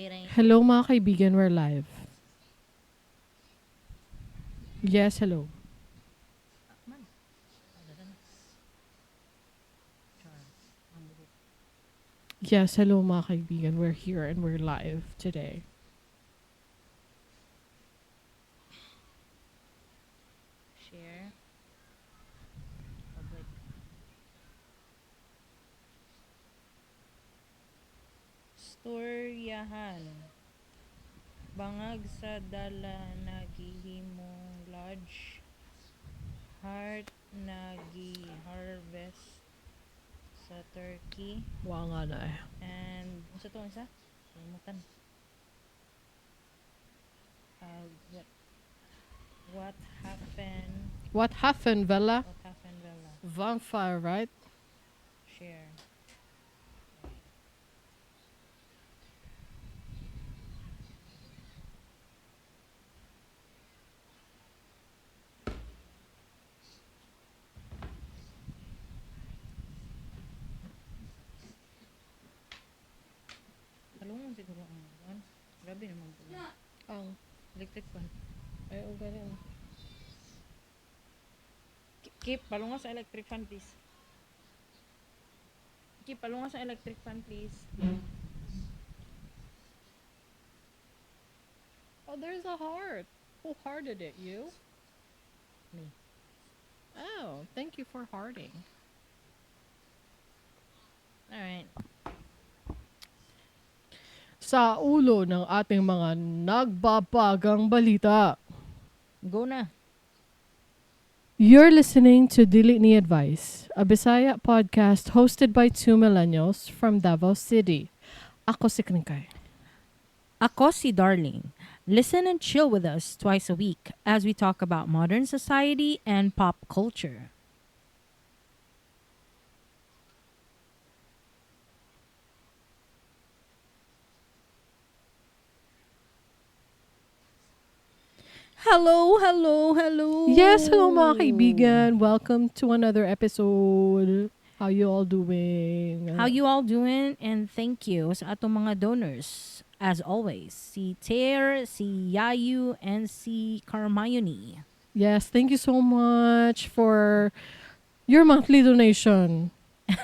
Hello, mga kaibigan, we're live. Yes, hello. Man. Dara na. Char. Ang buhok. Yes, hello, mga kaibigan. We're here and we're live today. Share. Public. Storyahan. Bangag sa dala nagihimong lodge. Heart nagi-harvest sa Turkey. Wa nga na eh. And unsa to isa? Kalimutan. What happened? What happened, Vela? What happened, Bella? Vampire, right? Share. Kalungon siguro ang kuan. Grabe naman po. Ang. Electric fan. Ay, oh, ganun. Keep, palunga sa electric fan, please. Keep, palunga sa electric fan, please. Oh, there's a heart. Who hearted it? You? Me. Oh, thank you for hearting. Alright. Sa ulo ng ating mga nagbabagang balita. Go na. You're listening to Dili Ni Advice, a Bisaya podcast hosted by two millennials from Davao City. Ako si Kringkay. Ako si Darling. Listen and chill with us twice a week as we talk about modern society and pop culture. Hello, hello, hello. Yes, hello, mga kaibigan. Welcome to another episode. How you all doing? How you all doing? And thank you sa atong mga donors. As always, si Ter, si Yayu, and si Carmione. Yes, thank you so much for your monthly donation.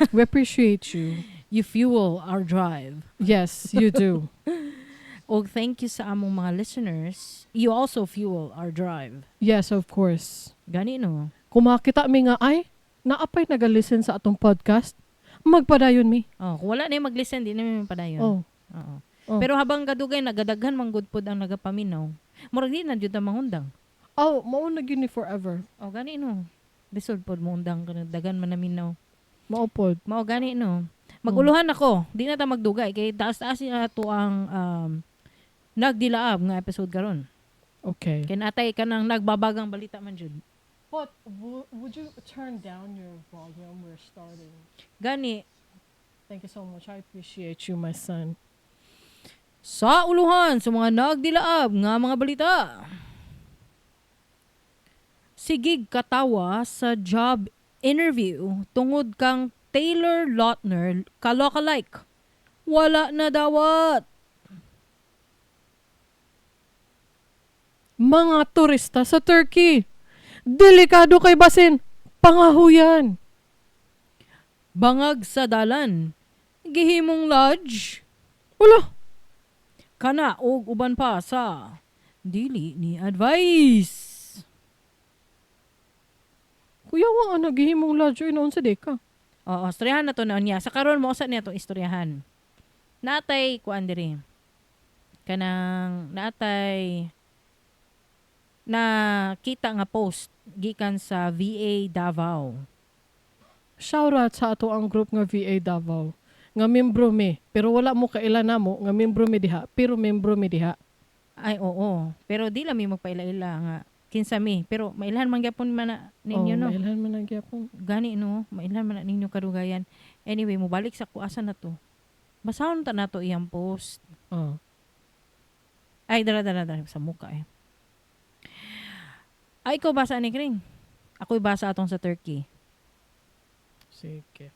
We appreciate you. You fuel our drive. Yes, you do. Og thank you sa among mga listeners. You also fuel our drive. Yes, of course. Gani no? Kung makita mi nga, ay, naapay naga-listen sa atong podcast, magpadayon mi. Oh, kung wala na yung mag-listen, di na mi padayon. Oh. Oo. Oh. Pero habang gadugay, nagadaghan man gud pod ang nagapaminaw. Murag di na jud ang mangundang. Oh, mao na gyud ni forever. Oh, gani no. Lisod pod mo undang kanang dagan man naminaw. Mao pod. Mao gani no. Maguluhan ako. Di na ta magdugay kay taas-taas niya ato ang nagdilaab nga episode karon. Okay. Kay natay kanang nagbabagang balita man jud. But would you turn down your volume? We're starting. Gani. Thank you so much. I appreciate you, my son. Sa uluhan sa mga nagdilaab nga mga balita. Sigig katawa sa job interview tungod kang Taylor Lautner kalokalike. Wala na dawat. Mga turista sa Turkey. Delikado kay basin. Pangahuyan. Bangag sa dalan. Gihimong lodge. Wala. Kana og uban pa sa dili ni advice. Kuya, wa nga naghihimong lodge oy noon sa deka. Oo, istoryahan na to na niya. Sa karon mo usa niya tong istoryahan. Natay kuan diri. Kanang natay na kita nga post gikan sa VA Davao. Shout out sa ato ang group nga VA Davao. Nga membro mi, pero wala mo kaila namo nga membro mi diha, pero membro mi diha. Ay oo, pero di lang mi magpaila-ila nga kinsa mi, pero mailhan man gyapon man na ninyo oh, no. Mailhan man ang gyapon. Gani no, mailhan man na ninyo kadugayan. Anyway, mobalik sa kuasa na to. Basahon ta nato iyang post. Oh. Ay dara dara dara sa muka eh. Ay, ikaw basa ni Kring. Ako'y basa atong sa Turkey. Sige.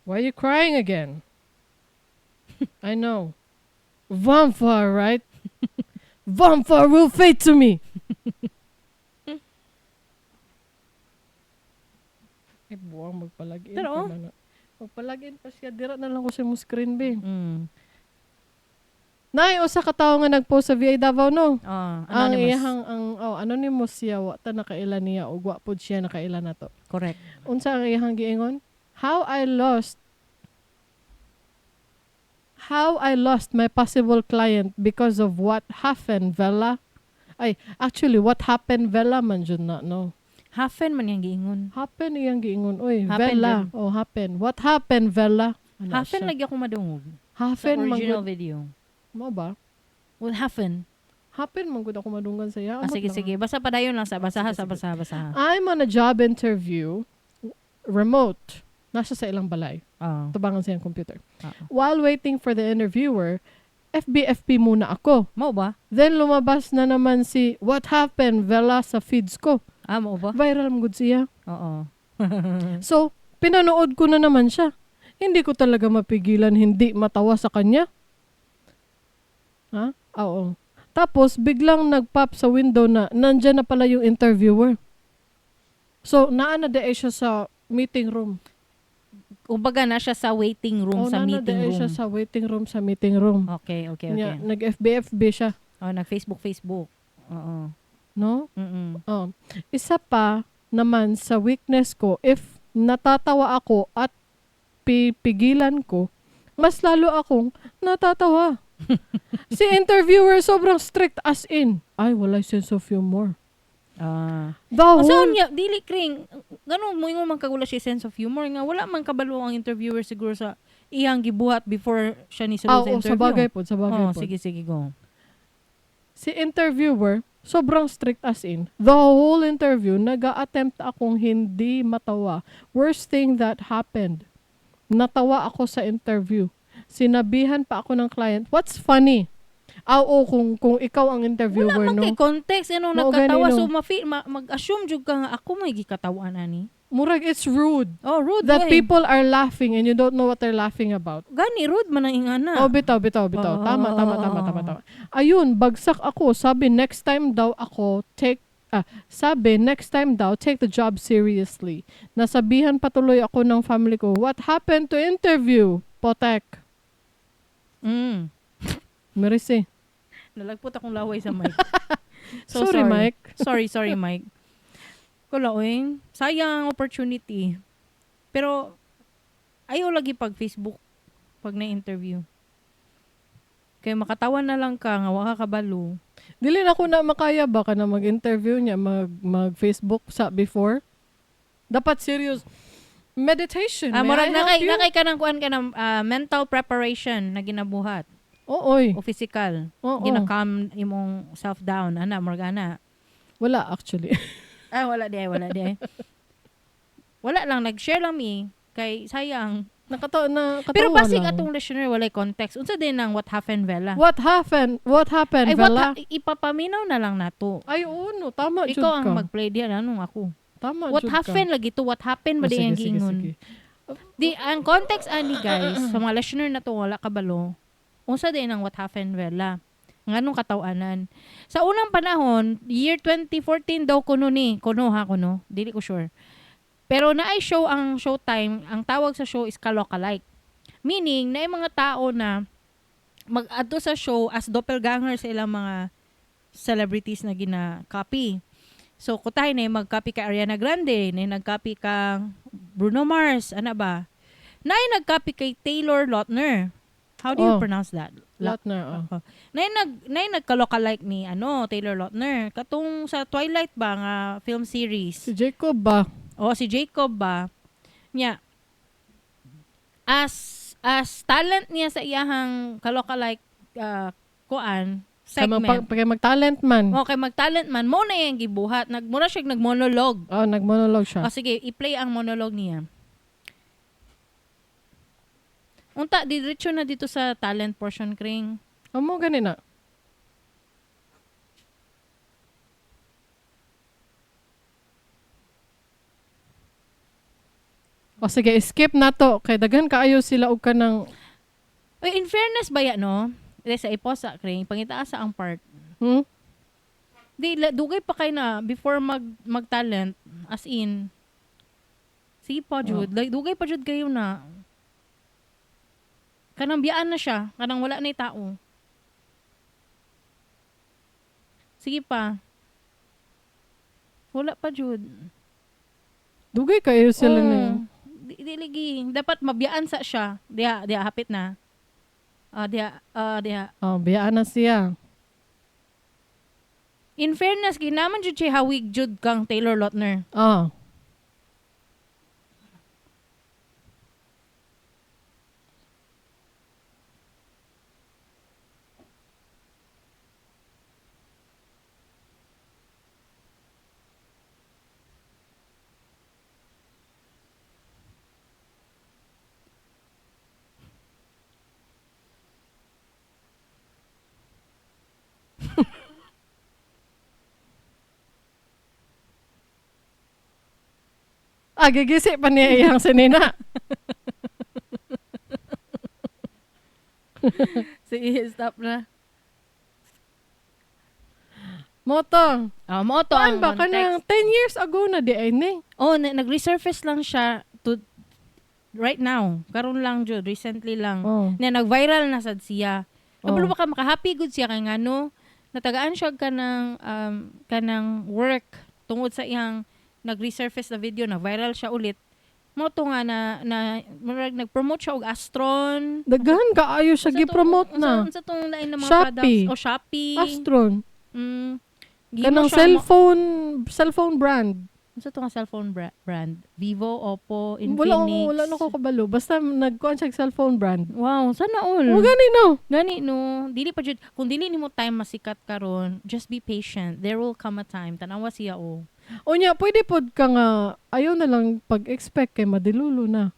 Why are you crying again? I know. Vamfar, right? Vamfar will fade to me. Ay, buwang magpalagin Pero, pa oh. man na. Magpalagin pa siya. Dira na lang ko sa mo screen, be. Nay, usa ka tawo nga nagpost sa VA Davao, no? Oh, Ang anonymous. iyahang, ang, oh, anonymous siya, wa ta nakaila niya, ug wa pod siya nakaila na to. Correct. Unsa ang iyahang giingon? How I lost my possible client because of what happened, Vela. Ay, actually, what happened, Vela man jud na, no? Happen man yang giingon. Happen iyang giingon. Oy, Happen Vela. jud. Oh, happen. What happened, Vela? Ano Happen siya? lagi ako madungog. Sa Happen man original gud. video. Mo ba? What happened? Happen man gud ako madunggan sa iya. Ah, Amot sige, lang, sige. Basta padayon lang sa. Basaha Sige, sa, sige. basaha, basaha. I'm on a job interview, remote. Nasa sa ilang balay. Oh. Tubangan sa iyang computer. Oo. While waiting for the interviewer, FBFP muna ako. Mao ba? Then lumabas na naman si What Happened Vela sa feeds ko. Ah, mao ba? Viral mo gud siya. Oo. So, pinanood ko na naman siya. Hindi ko talaga mapigilan hindi matawa sa kanya. Ha? Oo. Tapos, biglang nag-pop sa window na nandyan na pala yung interviewer. So, naa na diay siya sa meeting room. Kumbaga na siya sa waiting room, Oh, sa naa na meeting diay room. siya sa waiting room sa meeting room. Okay. Nya, nag-FBFB siya. Oh, nag-Facebook, Facebook. Oo. No? Mm-mm. Oh. Isa pa naman sa weakness ko, if natatawa ako at pipigilan ko, mas lalo akong natatawa. Si interviewer sobrang strict as in. Ay, walay sense of humor. Ah. The Oh, so whole, niya, dili kring ganun mo ingon man kag wala siya sense of humor nga wala man kabalo ang interviewer siguro sa iyang gibuhat before siya ni ah, sulod sa oo, interview. sa bagay po, sa bagay Oh, po. sige sige go. Si interviewer, sobrang strict as in. The whole interview, nag-attempt akong hindi matawa. Worst thing that happened, natawa ako sa interview. Sinabihan pa ako ng client, "What's funny?" Ah, oo, kung ikaw ang interviewer, Wala man no? kay context ano Mao nagkatawa gani, no? so mag-assume jud ka nga ako may gikatawan ani. Murag, it's rude Oh, rude that oy. people are laughing and you don't know what they're laughing about. Gani rude man ang ingana. Oh, bitaw, bitaw, bitaw. Oo, Tama, oo, tama, oo, tama, oo. tama, tama. Ayun, bagsak ako. Sabi, next time daw ako take, ah, sabi, next time daw, take the job seriously. Nasabihan patuloy ako ng family ko, "What happened to interview? Potek." Merise. Nalagpot akong laway sa mic. So Sorry, sorry, Mike. Sorry, sorry, Mike. Kula, oy. Sayang ang opportunity. Pero, ayaw lagi pag Facebook, pag na-interview. Kaya makatawa na lang ka, nga wa ka kabalo. Dili na ko na makaya ba ka na mag-interview niya, mag-Facebook sa before? Dapat serious. Meditation. Ah, May murag I na help kay, you? na kay kanang kuan ka ng mental preparation na ginabuhat Oo, oy. o physical. Oo. Gina-calm imong self down ana murag ana. Wala actually. Ah, wala di ay, wala di ay. Wala lang nag-share lang mi kay sayang. Nakatawa na Pero katawa basig lang. atong listener walay context. Unsa din ang what happened Vela? What happened? What happened, Ay, what Vela? Ipapaminaw na lang nato. Ay, oo, no. Tama, jud Ikaw ang ka. mag-play diyan anong ako. Tama, What jud ka. happened lagi to? What happened ba Oh, di sige, ang sige, giingon? sige. Di ang context ani guys, sa mga listener na to wala kabalo. Unsa din ang what happened Vela? Nganong katawanan? Sa unang panahon, year 2014 daw kuno ni, kuno ha kuno, dili ko sure. Pero naay show ang Showtime, ang tawag sa show is Kalokalike. Meaning, naay mga tao na mag-adto sa show as doppelganger sa ilang mga celebrities na gina-copy. So, kutay na mag-copy kay Ariana Grande, na nag-copy kang Bruno Mars, ana ba? Na nag-copy kay Taylor Lautner. How do you Oh. pronounce that? Lautner, oh. Nay nagka-lookalike ni ano Taylor Lautner katong sa Twilight ba nga film series. Si Jacob ba? O si Jacob ba? Nya as talent niya sa iyahang kalokalike kuan Kay segment. kay mag-talent man. Okay, mag-talent man mo na iyang gibuhat. Nagmura siya nagmonologue. Oh, nag-monologue siya. O sige, i-play ang monologue niya. Unta, diretso na dito sa talent portion, Kring. Amo gani na. O sige, skip na to. Kay daghan kaayo sila og kanang Uy, in fairness ba ya, no? Dili sa iposa, Kring, pangitaasa ang part. Di, dugay pa kay na before mag-talent, as in. Sige pa, Jude. Oh. Like, dugay pa, Jude, kayo na. Kanang biyaan na siya. Kanang wala na tao. Sige pa. Wala pa, Jude. Dugay kayo sila Oo. na. Di, di lagi. Dapat mabiyaan sa siya. Diha, diha, hapit na. Ah, diha, ah, diha. Oh, biyaan na siya. In fairness, ginaman jud siya hawig jud kang Taylor Lautner. Ah. Ah, gigisi pa niya iyang sinina. Sige, stop na. Moto. Ah, mo to Kuan ang ba context. kanang 10 years ago na di ay ni. Oh, nag-resurface lang siya to right now. Karon lang jud, recently lang. Oh. Na nag-viral na sad siya. Kabalo Oh. ba ka makahappy good siya kay ngano natagaan siya kanang kanang work tungod sa iyang nag-resurface na video na viral siya ulit. Mo to nga na, na murag nag-promote siya og Astron. Daghan kaayo siya Unsa gi-promote na. Unsa tong lain ng mga Shopee. products? O Shopee. Astron. Mm. Gihimo Kanang siya cellphone brand. Unsa to nga cellphone brand? Vivo, Oppo, Infinix. Wala wala na ko kabalo. Basta nagkuan siya og cellphone brand. Wow, sana all. Wa gani no. Gani no, dili pa jud kung dili nimo time masikat karon, just be patient. There will come a time. Tanawa siya oh. Unya, pwede pod ka nga ayaw na lang pag-expect kay madilulo na.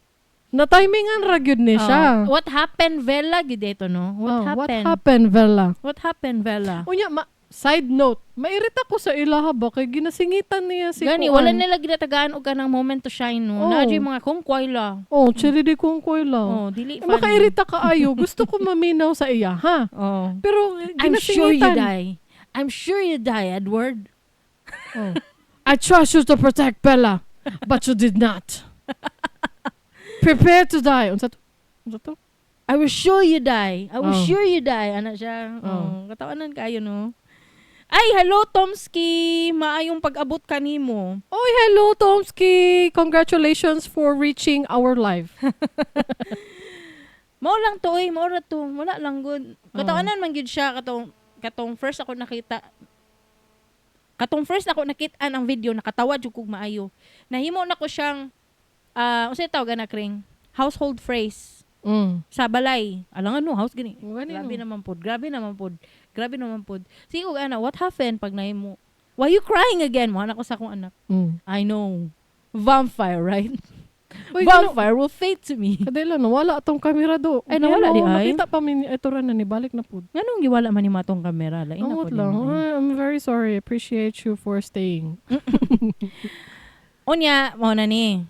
Na timingan ra gyud ni siya. Oh, what happened Vela gid ito no? What Oh, happened? What happened, Vela? What happened Vela? Unya, side note, mairita ko sa ilaha ba kay ginasingitan niya si Gani Kuan. wala nila ginatagaan og kanang moment to shine no. Oh. Naa jud mga kungkway la. Oh, chili di kong kuy lang. Oh, dili Eh, funny. makairita ka ayo. Gusto ko maminaw sa iya, ha? Oh. Pero I'm sure you ginasingitan. die. I'm sure you die, Edward. Oh. I trust you to protect Bella, but you did not. Prepare to die. Unsa to? Unsa to? I will sure you die. I will Oh. sure you die. Ana siya. Oh. Oh. Katawanan kayo, no? Ay, hello, Tomsky. Maayong pag-abot kanimo. Oy, hello Tomsky. Congratulations for reaching our live. Mao lang to, oy. Mao ra to. Wala lang good. Oh. Katawanan man gyud siya katong first ako nakita. Katong first ako nakit-an ang video, nakatawa jud kog maayo. Nahimo na ko siyang unsay tawag ana kring? Household phrase sa balay. Alangan no, house gani. Gani, Grabe no. naman pod. Grabe naman pod. Grabe naman pod. Sige ko ana, what happened pag nahimo? Why you crying again? Mo anak ko sa akong anak. I know. Vampire, right? Uy, gano, Vampire will fade to me. kadila nawala atong kamera do. Ay, nawala Hello, di ay? Nakita pa min ito ra na ni balik na pud. Nganong giwala man ni matong kamera? Lain na Amot pod lang. yun, ay. Ay, I'm very sorry. Appreciate you for staying. Unya, mao na ni.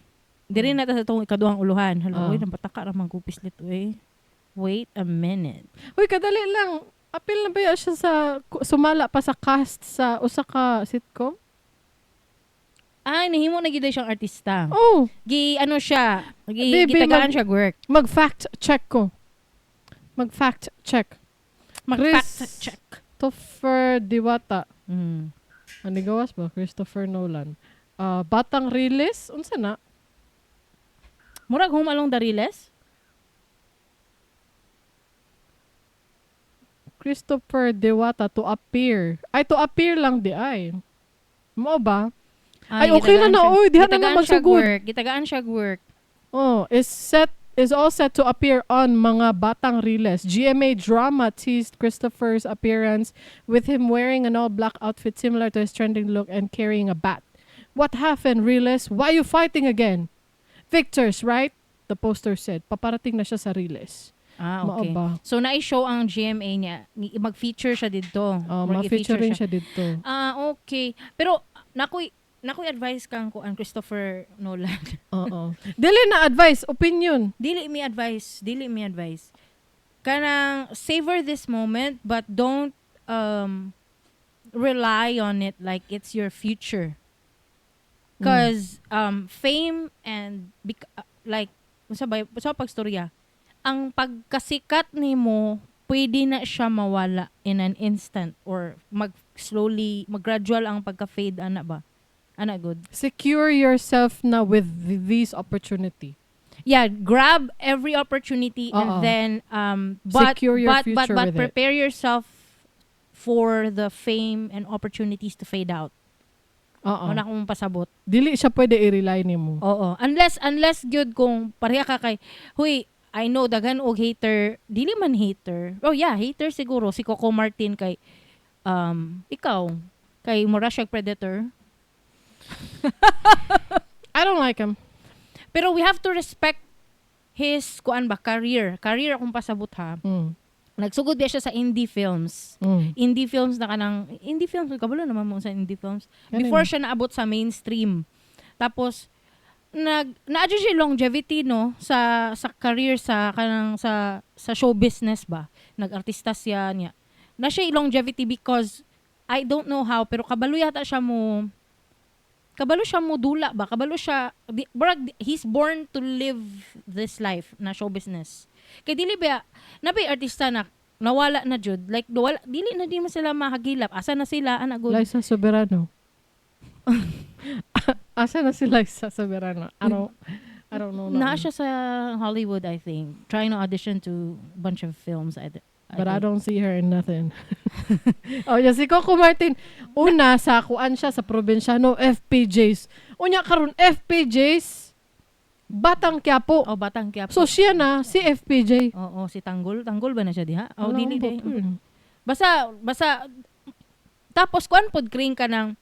Diri na ta sa itong ikaduhang uluhan. Hello, Ah. uy, napataka ra man gupis lito eh. Wait a minute. Uy, kadali lang. Apil na ba ya siya sa sumala pa sa cast sa usa ka sitcom? Ay, nahimo na gid siyang artista. Oh, Gi ano siya, gi Baby, gitagaan siya work. mag-fact check ko. Mag-fact check. Mag fact Chris- check. Christopher Diwata. Ano gawas ba? Christopher Nolan. Ah, Batang Riles? Unsa na? Murag Home Along the Riles? Christopher Diwata to appear. Ay, to appear lang di ay. Mao ba? Ay, okay na gitagaan na, siya- oy, diha na na gitagaan siya magsugod. work. Gitagaan siya work. Oh, is all set to appear on Mga Batang Riles. GMA drama teased Christopher's appearance with him wearing an all-black outfit similar to his trending look and carrying a bat. What happened, Riles? Why you fighting again? Victors, right? The poster said. Paparating na siya sa Riles. Ah, Mao okay. ba? So na-show ang GMA niya. Mag-feature siya dito. Oh, Murag ma-feature i-feature rin siya dito. Ah, okay. Pero nakoy advice kang kuan Christopher Nolan. Oo. Dili na advice, opinion. Dili mi advice, dili mi advice. Kanang savor this moment but don't rely on it like it's your future. 'Cause fame and like unsa ba sa pagstorya, ang pagkasikat nimo pwede na siya mawala in an instant or mag slowly mag-gradual ang pagka-fade ana ba, ana good. Secure yourself na with these opportunity. Yeah, grab every opportunity and Oo. Then but Secure your but future but with it. Prepare yourself for the fame and opportunities to fade out. Oo. Wala akong pasabot. Dili siya pwede i-rely nimo. Oo. Unless gyud kung pareha ka kay, huy, I know daghan og hater, dili man hater. Oh yeah, hater siguro si Coco Martin kay ikaw kay mura siya predator. I don't like him. Pero we have to respect his kuan ba, career. Career akong pasabot ha. Nagsugod biya siya sa indie films. Indie films na kanang indie films, kabalo naman mo sa indie films. Ganun. Before siya naabot sa mainstream. Tapos naa jud siya longevity no sa career sa kanang sa show business ba. Nag-artista siya niya. Na siya longevity because I don't know how pero kabalo siya mo dula ba, kabalo siya di, brag, he's born to live this life na show business kay dili ba na ba artista na nawala na jud, like wala, dili na di mo sila mahagilap, asa na sila ana good. Liza Soberano. Asa na si Liza Soberano? I don't know. Naa siya sa Hollywood, I think, trying to audition to a bunch of films, I But I think. don't see her in nothing. Oh, yeah, si Coco Martin. Una, sa kuan siya sa Probinsyano, FPJs. Unya karon FPJs, Batang Quiapo. Oh, Batang Quiapo. So siya na, si FPJ. Oo, si Tanggol. Tanggol ba na siya diha? Oh, Wala dili akong di. papel. Basta basta tapos kuan pod kring ka ng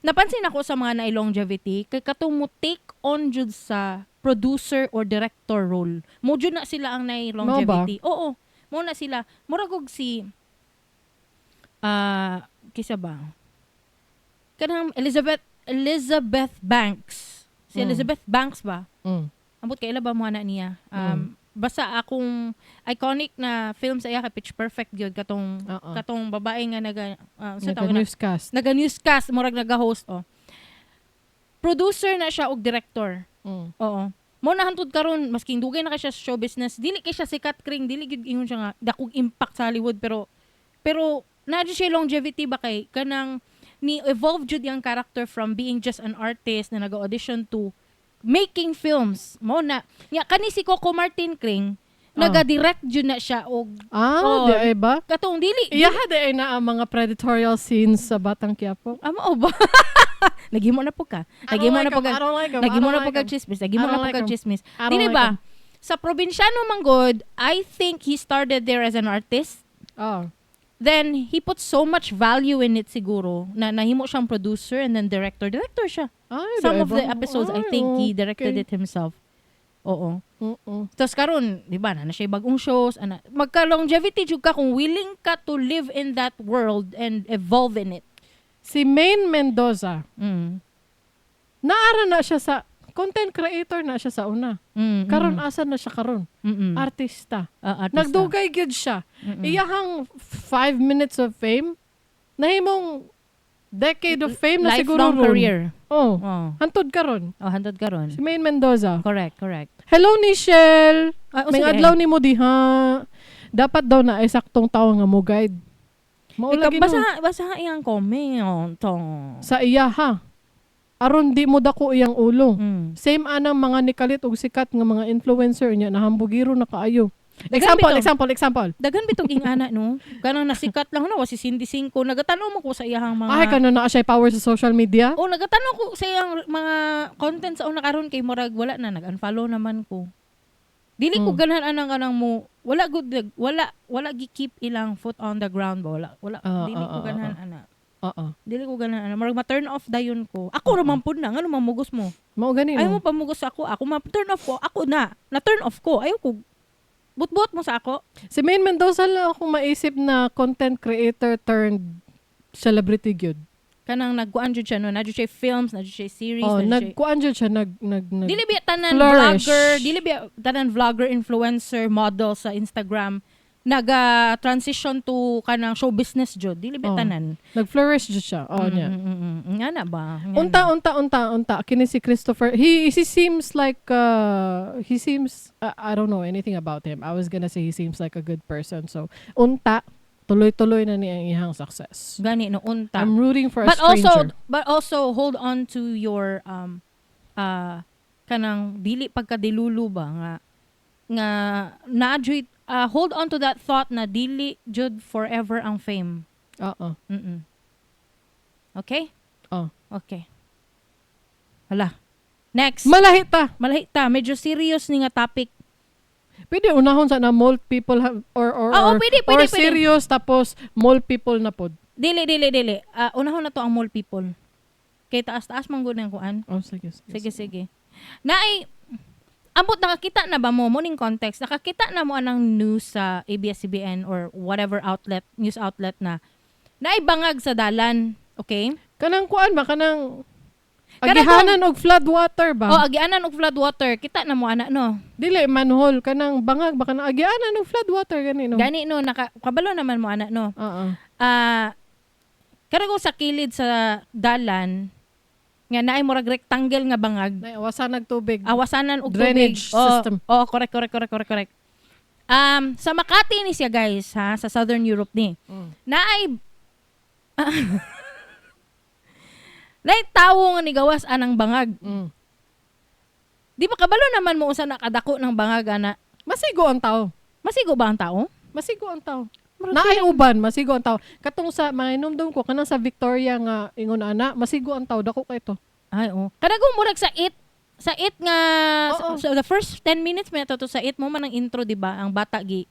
napansin ako sa mga na longevity kay katong mo take on jud sa producer or director role. Mo jud na sila ang na longevity. Oo. Mo na sila. Murag og si kisa ba? Kanang Elizabeth Elizabeth Banks. Si Elizabeth Banks ba? Ambot kay ba mo ana niya. Basta akong iconic na film sa iya kay Pitch Perfect gyud, katong Oo. katong babae nga naga sa tawag na Nag-newscast. Naga newscast, murag naga-host oh. Producer na siya og director. Oo. Mo na hantud karon masking dugay na kay siya sa show business, dili kay siya sikat kring, dili gyud ingon siya nga dakog impact sa Hollywood pero naa jud siya longevity ba kay kanang ni evolve jud yung character from being just an artist na naga-audition to making films. Mo na nya kani si Coco Martin kring naga-direct jud na siya og Ah, Oo. di ay ba? Katong dili Iya, di ay na ang mga predatorial scenes sa Batang Quiapo. Amo o ba? Naghimo na po ka. Naghimo na po ka. I don't like him. Naghimo na po ka chismis. Naghimo I na don't po like ka him. chismis. I don't Dili like ba? him. Sa Probinsyano manggod, I think he started there as an artist. Oh. Then he put so much value in it siguro na nahimo siyang producer and then director. Director siya. Ay, Some di of ba? the episodes, I Ay, think he directed okay. it himself. Oo. Tapos karon, di ba, na na siya bagong shows, ana. Magka-longevity jud ka kung willing ka to live in that world and evolve in it. Si Maine Mendoza, naara na siya sa content creator na siya sa una. Karon asa na siya karon? Artista. Ah, artista. Nagdugay gyud siya. Iyahang 5 minutes of fame, nahimong decade of fame na siguro Lifelong ron. career. Oh, Oh. hantod karon. Oh, hantod karon. Si Maine Mendoza. Correct, correct. Hello, Nichelle. Ah, May sige. adlaw ni mo diha. Dapat daw na ay saktong tao nga mo guide. Mao Ikaw, lagi no. basa, basa iyang comment. Oh. Sa iya ha. Aron di mo dako iyang ulo. Same anang mga nikalit og sikat nga mga influencer niya nahambugiro na kaayo. Example, bitaw. example, example. Daghan bitong ingana no. Kanang nasikat lang na wa si Cindy Cinco. Nagatanaw mo ko sa iyahang mga Ay kano na siya power sa social media. Oh, nagatanaw ko sa iyang mga content sa una karon kay murag wala na, nag-unfollow naman ko. Dili ko ganahan anang kanang mo wala good wala wala gi-keep ilang foot on the ground ba, wala wala dili ko ganahan ana. Oo. Dili ko ganahan ana. Murag ma-turn off dayon ko. Ako ra man pud na ngano mamugos mo. Mao gani Ayaw no. mo pamugos sa ako. Ako ma-turn off ko. Ako na. Na-turn off ko. Ayaw ko. Butbut mo sa ako. Si Maine Mendoza lang akong maisip na content creator turned celebrity gyud. Kanang nagkuan jud siya no. Na jud siya films, na jud siya series, Oh, na jud siya nagkuan jud siya nag nag nag Dili biya tanan flourish. vlogger, dili biya tanan vlogger, influencer, model sa Instagram. Naga transition to kanang show business jud. Dili ba Oh. tanan? Nag-flourish jud siya. Oh, niya. Nga na ba? Nga Unta, na. unta, unta, unta. Kini si Christopher. He seems like, he seems, I don't know anything about him. I was gonna say he seems like a good person. So, unta, tuloy-tuloy na niya ang iyang success. Gani no, unta. I'm rooting for a But also stranger. But also hold on to your kanang dili pagkadelulu ba nga naa jud, hold on to that thought na dili jud forever ang fame. Oo. Okay? Oh. Okay. Hala. Next. Malahi ta. Malahi ta, medyo serious ni nga topic. Pwede unahon sa na mole people have, or, Oo, or, pwede, or pwede, pwede. serious tapos mole people na pod. Dili, dili, dili. Ah, unahon na to ang mole people. Kay taas-taas man gud ang kuan. Oh, sige, sige. Sige, sige. Naay ambot, nakakita na ba mo ning context? Nakakita na mo anang news sa ABS-CBN or whatever outlet, news outlet na naay bangag sa dalan, okay? Kanang kuan ba? Kanang Kanang agihanan og flood water ba? Oh, agianan og flood water. Kita na mo ana, no? Dili manhole, kanang bangag ba, kanang agianan og flood water gani, no? Gani, no, naka kabalo naman mo ana, no? Oo. Ah, kanang sa kilid sa dalan nga naay murag rectangle nga bangag. Nay awasan nagtubig. Awasanan og Drainage tubig. Oh, system. Oh, correct, correct, correct, correct, correct. Sa Makati ni siya, guys, ha, sa Southern Europe ni. Naay naay tawo nga nigawas anang bangag. Di ba kabalo naman mo unsa nakadako ng bangag ana? Masigo ang tao. Masigo ba ang tao? Masigo ang tao. Murag Naay uban, masigo ang tao. Katong sa mga inumdum ko kanang sa Victoria nga ingon ana, masigo ang tao, dako kay to. Ay, oh. Kanang murag sa it nga Oo. sa, the first 10 minutes may to sa it mo man ang intro, di ba? Ang bata gi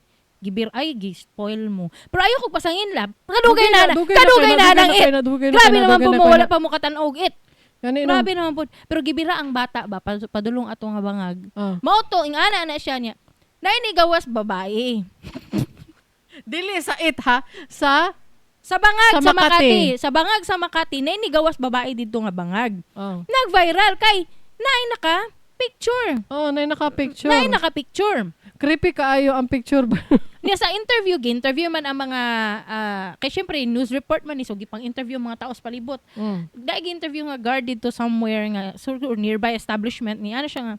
gibir, ay, gi spoil mo. Pero ayaw ko pasangin lab. Kadugay na na. Kadugay na nang it. Grabe naman po mo, wala pa mo katan-og it. Gani, no? Grabe naman po. Pero gibira ang bata ba padulong ato nga bangag. Ah. Mao to ing ana na siya niya. Naay gawas babae. Dili sa it ha, sa Sa bangag Sa sa Makati. Makati. Sa bangag sa Makati naay gawas babae didto nga bangag. Oh. Nag-viral kay naay naka picture. Oh, nay naka-picture. Naay naka picture. Creepy kaayo ang picture ba? Niya sa interview, gi-interview man ang mga kay syempre news report man ni, so gipang interview ang mga tao sa palibot. Dahil interview nga guard dito somewhere nga sort or nearby establishment ni ano siya nga,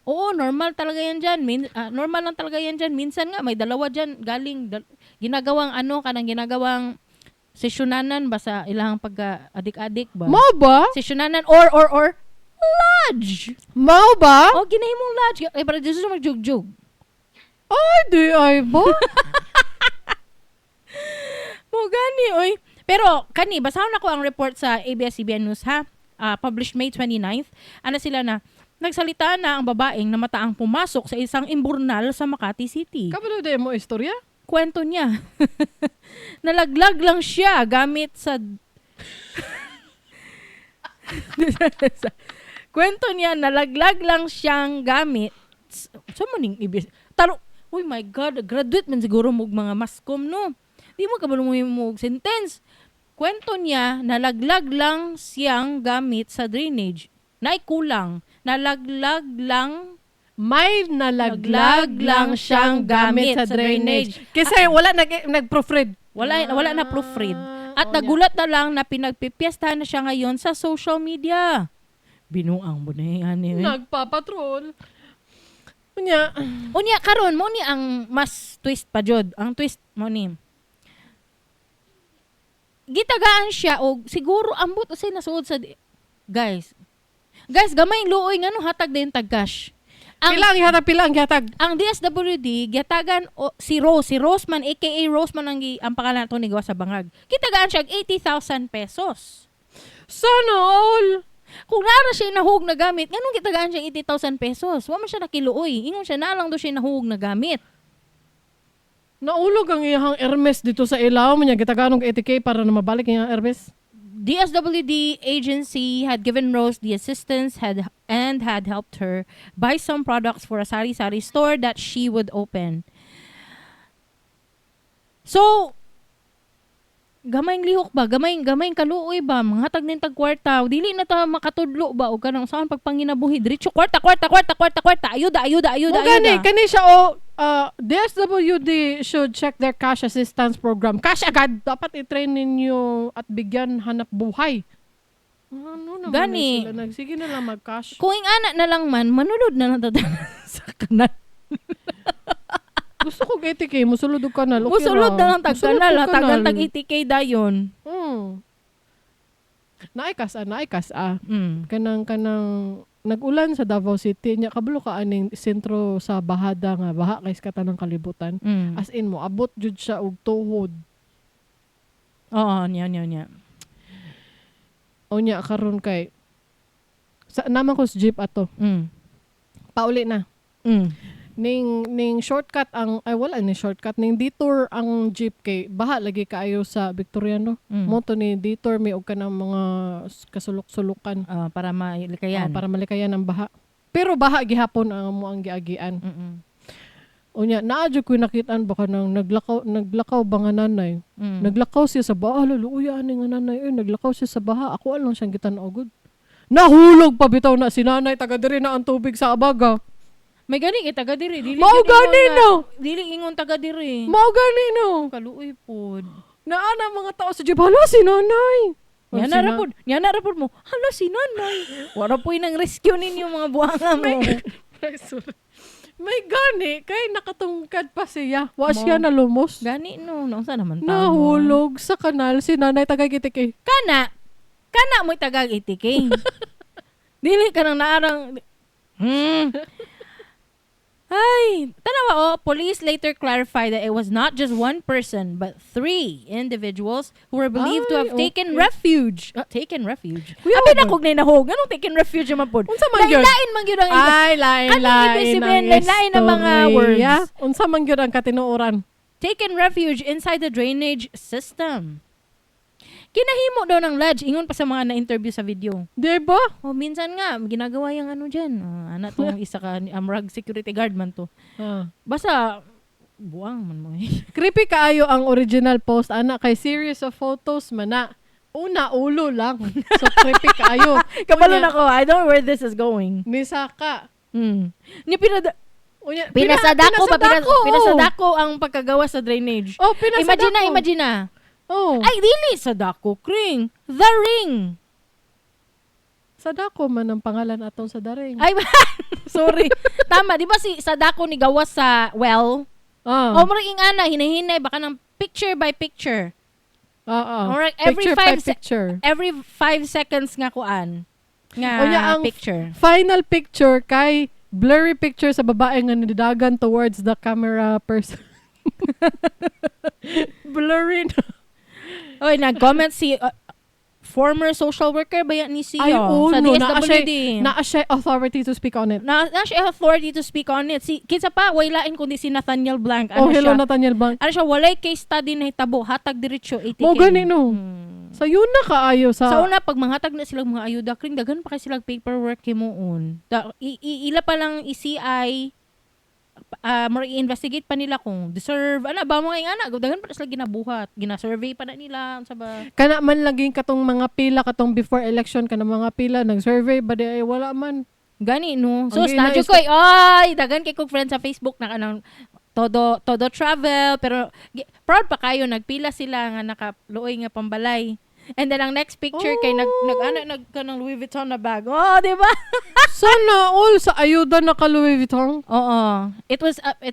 "Oo, normal talaga yan dyan. Normal lang talaga yan dyan. Minsan nga may dalawa dyan galing ginagawang ano, kanang ginagawang sesyonanan ba sa ilang pagka adik-adik ba?" Mao ba? Sesyonanan or lodge. Mao ba? Oh, ginahimong lodge. Ay, para dito magjugjug. Ay, di ay ba? Mo gani oy. Pero kani, basahon ako ang report sa ABS-CBN News ha. Ah, published May 29th. Ano sila na nagsalita na ang babaeng namataang pumasok sa isang imburnal sa Makati City. Kabalo di mo istorya? Kwento niya, nalaglag lang siya gamit sa. Kwento niya, nalaglag lang siyang gamit. Sa mo ning ibis? Taro, uy my God, graduate man siguro mo og mga masscom, no? Di mo kabalo mo yung og sentence. Kwento niya, nalaglag lang siyang gamit sa drainage. Naikulang. Nalaglag lang. May nalaglag lang siyang gamit sa drainage. Kasi wala nag-proofread. Wala, wala na proofread. At Oh, nagulat na lang na pinagpipiestahan na siya ngayon sa social media. Binuang mo na yan eh. Nagpapatrol. Unya, Unya karon mo ni ang mas twist pa jud. Ang twist mo ni. Gitagaan siya og siguro ambot unsay nasuod sa guys. Guys, gamay luoy ngano hatag din tag cash. Ang pila ang gihatag, pila ang gihatag. Ang DSWD gihatagan o, si Rose man, aka Rose man ang, ang pangalan nato ni gawa sa bangag. Gitagaan siya og 80,000 pesos. Sana all. Kung naara siya nahug na gamit, nganong gitagaan siya 80,000 pesos? Wa man siya nakiluoy. Ingon siya na lang do siya nahug na gamit. Naulog ang iyang Hermes dito sa ilaw niya. Gitagaan og 80K para na mabalik ang iyang Hermes. DSWD agency had given Rose the assistance had and had helped her buy some products for a sari-sari store that she would open. So, gamayng lihok ba? Gamayng kaluoy ba? Manghatag nin tag kwarta. Dili na ta makatudlo ba o kanang saan pagpanginabuhi? Diretso kwarta, kwarta, kwarta, kwarta, kwarta. Ayuda, ayuda, ayuda, Mo gani, ayuda. kani siya o DSWD should check their cash assistance program. Cash agad! Dapat i-train ninyo at bigyan hanap buhay. Ano naman Gani. na sila? Nagsige na lang mag-cash. Kung ingana na lang man, manulod na lang tatanan sa kanal. Gusto ko 80K, musulod og kanal. Okay Musulod ra. na lang tag Musulod kanal, og tagan tag 80K dayon. Naay kas ah, naay kas ah. Kanang nag-ulan sa Davao City nya, kabalo ka aning sentro sa Bahada nga baha kay sa ng kalibutan. As in mo abot jud siya og tuhod. Oo, nya nya nya. Unya karon kay sa naman ko sa jeep ato. Pauli na. Ning shortcut ang, ay, wala ni shortcut, ning detour ang jeep kay baha lagi kaayo sa Victoriano. Mo to ni detour mi og kanang mga kasulok-sulukan. Ah, para malikayan. Ah, para malikayan ang baha. Pero baha gihapon ang mo ang giagian. Unya naa jud ko'y nakitaan ba kanang naglakaw naglakaw ba nga nanay. Naglakaw siya sa baha, luya ani nga nanay, eh, naglakaw siya sa baha. Ako lang siyang gitan-aw gud. Nahulog pa bitaw na si nanay, taga diri na ang tubig sa abaga. May gani kay taga diri, dili Mao gyud ingon gani nga- no. Dili ingon taga diri. Mao gani no. Kaluoy pod. Naa na mga tao sa jeep, hala si nanay. Nya na ra pod, nya na ra pod mo. Hala si nanay. Wala po'y nang rescue ninyo mga buanga mo. Ay, sorry. May gani kay nakatungkad pa siya. Wa Mo. siya nalumos. Gani no, naunsa naman tao. Nahulog sa kanal si nanay taga gitik eh. Kana, kana mo'y tagag 80K. Dili ka nang naarang. Ay, tanawa oh, police later clarified that it was not just one person but three individuals who were believed to Ay, have taken okay. refuge. Ah, taken refuge. Kuya, Abi na ba? kog nahog. Anong taken refuge man pod? Unsa man gyud? Lain-lain man gyud ang iba. Ay, lain, Ano lain ibig sabihin? ang Lain-lain ang mga istorya. words. Unsa man gyud ang katinuoran? Taken refuge inside the drainage system. Kinahimo daw ng lodge, ingon pa sa mga na-interview sa video. Di ba? Oh, minsan nga ginagawa yung ano diyan. Ah, ana tong isa ka amrag security guard man to. Ah. Basta buang man mo eh. Creepy kaayo ang original post ana kay series of photos man na. Una ulo lang. So creepy kaayo. Kabalo Unya, na ko. I don't know where this is going. Nisaka. Ni pinada Unya, pinasadako ba pinasadako, oo. pinasadako ang pagkagawa sa drainage. Oh, pinasadako. Imagine na, imagine na. Oh. Ay, dili sadako kring. The Ring. Sadako man ang pangalan atong sa daring. Ay, sorry. Tama, di ba si Sadako ni gawas sa well? Ah. O murag ingana hinahinay baka ng picture by picture. Ah, ah. Murag every Picture five by picture. Every 5 seconds nga kuan nga Unya, ang picture. final picture kay blurry picture sa babae nga nidagan towards the camera person. Blurry na. Oy, nag-comment si former social worker ba yan ni siya Ay, oo, sa no. DSWD. Naa siya authority to speak on it. Na siya authority to speak on it. Si kinsa pa way lain kundi si Nathaniel Blanc. Ano Oh, hello, siya? Nathaniel Bang. Ano siya, walay case study na hitabo, hatag diretso 80K. Mo gani no. Sa yun na kaayo sa, Sa una pag manghatag na silang mga ayuda kring daghan pa kay silang paperwork himuon. Da, ila pa lang i-CI murag i-investigate pa nila kung deserve ana ba mga ingana daghan pa na sila ginabuhat, gina-survey pa na nila unsa ba. Kana man laging katong mga pila katong before election kana mga pila nag-survey ba di ay wala man. Gani no. So Ang gina nadyo is- ko ay daghan kay kog friend sa Facebook na kanang todo todo travel pero proud pa kayo nagpila sila nga nakaluoy nga pambalay. And then ang next picture kay nag nag ana nag kanang Louis Vuitton na bag. Oh, di ba? Sana all sa ayuda na ka Louis Vuitton. Oo. It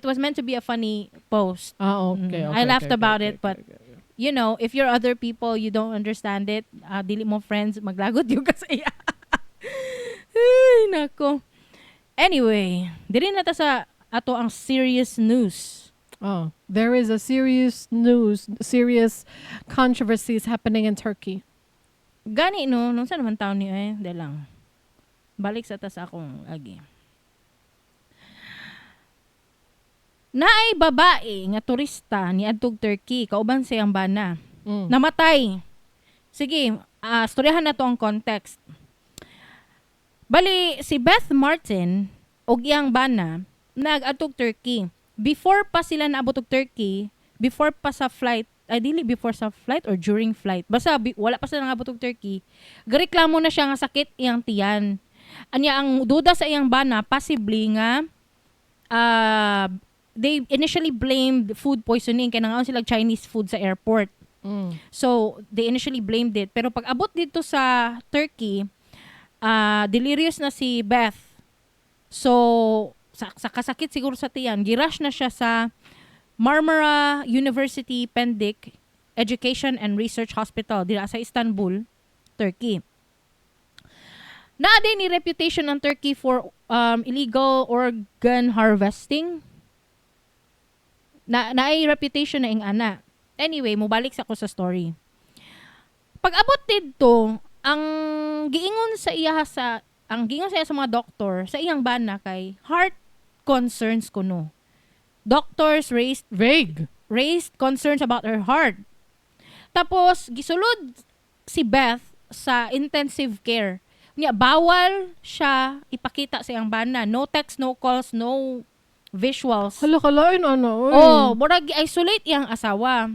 was meant to be a funny post. Ah, okay, okay. I laughed okay, about okay, it, but okay. if you're other people, you don't understand it, dili mo friends, maglagot yung kasi. Ay, nako. Anyway, dili na ta sa ato ang serious news. Oh, there is a serious news, serious controversies happening in Turkey. Gani no, nung saan naman taon niyo eh, di lang. Balik sa tas akong agi. Naay babae nga turista ni adtog Turkey kauban siyang bana. Namatay. Sige, storyahan na to ang context. Bali, si Beth Martin og iyang bana nag-adtog Turkey. Before pa sila naabot og Turkey, before pa sa flight, ay dili before sa flight or during flight. Basta wala pa sila nangabot og Turkey. Gareklamo na siya nga sakit iyang tiyan. Anya ang duda sa iyang bana possibly nga They initially blamed food poisoning kay nangaon sila Chinese food sa airport. So, they initially blamed it. Pero pag abot dito sa Turkey, delirious na si Beth. So, sa kasakit siguro sa tiyan, gi-rush na siya sa Marmara University Pendik Education and Research Hospital dira sa Istanbul, Turkey. Naa diay ni reputation ang Turkey for illegal organ harvesting. Na naay reputation na ing ana. Anyway, mubalik sa ko sa story. Pag abot didto, ang giingon sa iya sa mga doktor sa iyang bana kay heart concerns kuno. Doctors raised Vague. Raised concerns about her heart. Tapos gisulod si Beth sa intensive care. Nya bawal siya ipakita sa iyang bana. No text, no calls, no visuals. Hala, kalain ano, oy. Oh, murag gi-isolate iyang asawa.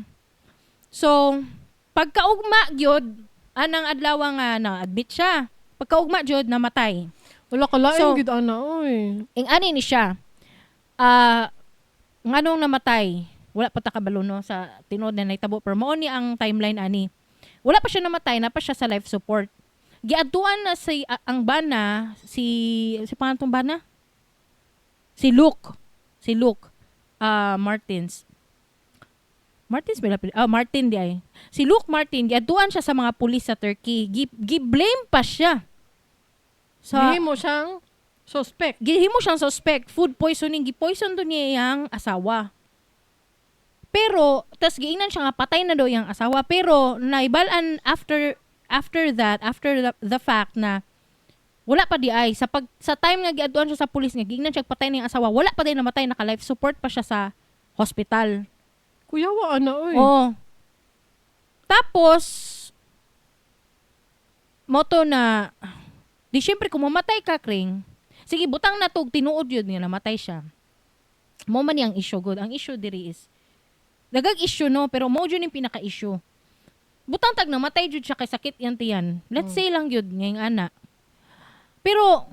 So, pagkaugma gyud anang adlaw nga na-admit siya. Pagkaugma gyud, namatay. Wala, kalain So, gid ana, oy. Ing ani ni siya. Ah, nganong namatay? Wala pa ta kabalo, no, sa tinuod na nahitabo, pero mao ni ang timeline ani. Wala pa siya namatay, na pa siya sa life support. Giadtuan na si ang bana, si si pangalan tong bana? Si Luke. Si Luke Martins. Martins ba lapid? Ah, Martin di ay. Si Luke Martin, giadtuan siya sa mga pulis sa Turkey. Gi-blame pa siya. Sa Gihimo siyang suspect. Gihimo siyang suspect, food poisoning, gi-poison do niya iyang asawa. Pero tas giingnan siya nga patay na daw iyang asawa, pero naibal-an after after that, after the fact na wala pa di ay sa time nga giadtuan siya sa pulis nga giingnan siya patay na iyang asawa, wala pa di namatay, naka life support pa siya sa hospital. Kuyawa ana, oy. Oh. Tapos moto na di syempre kung mamatay ka, Kring. Sige, butang na tog tinuod yun nga namatay siya. Mo man yang issue good. Ang issue diri is dagag issue, no, pero mo jud yung pinaka-issue. Butang tag namatay jud siya kay sakit yan tiyan. Let's say lang yun ngayong ana. Pero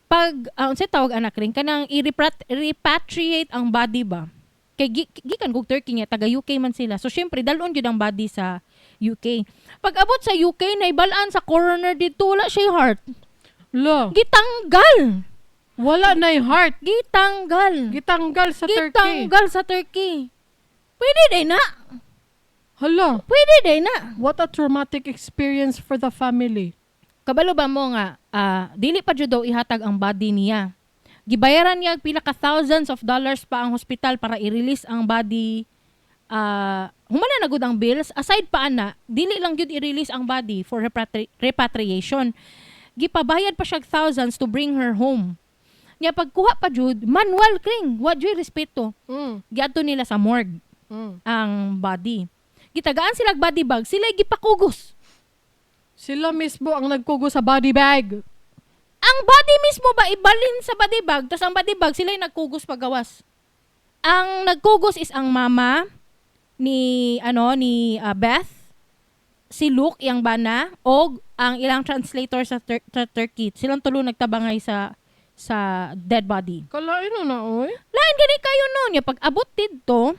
pag unsay tawag anak rin kanang i-repatriate ang body ba? Kay gikan kog Turkey nga taga UK man sila. So syempre dalon jud ang body sa UK. Pag abot sa UK, naibal-an sa coroner dito wala siya heart. La, Gitanggal. Wala na heart. Gitanggal. Gitanggal sa Turkey. Gitanggal sa Turkey. Pwede din na. Hala, Pwede din na. What a traumatic experience for the family. Kabalo ba mo nga dili pa jud daw ihatag ang body niya. Gibayaran niya og pila ka thousands of dollars pa ang hospital para i-release ang body. Humana na gud ang bills. Aside pa ana, dili lang gyud i-release ang body for repatriation. Gipabayad pa siya og thousands to bring her home. Nya pagkuha pa jud, manual, Kring, wa jud respeto. Giadto nila sa morgue ang body. Gitagaan sila og body bag, sila gipakugos. Sila mismo ang nagkugo sa body bag. Ang body mismo ba ibalin sa body bag, tapos ang body bag sila yung nagkugos pagawas. Ang nagkugos is ang mama ni ano ni Beth, si Luke iyang bana og ang ilang translator sa Turkey. Silang tulo nagtabangay sa dead body. Kalain na, oy. Lain gani kayo no niya pag abot didto,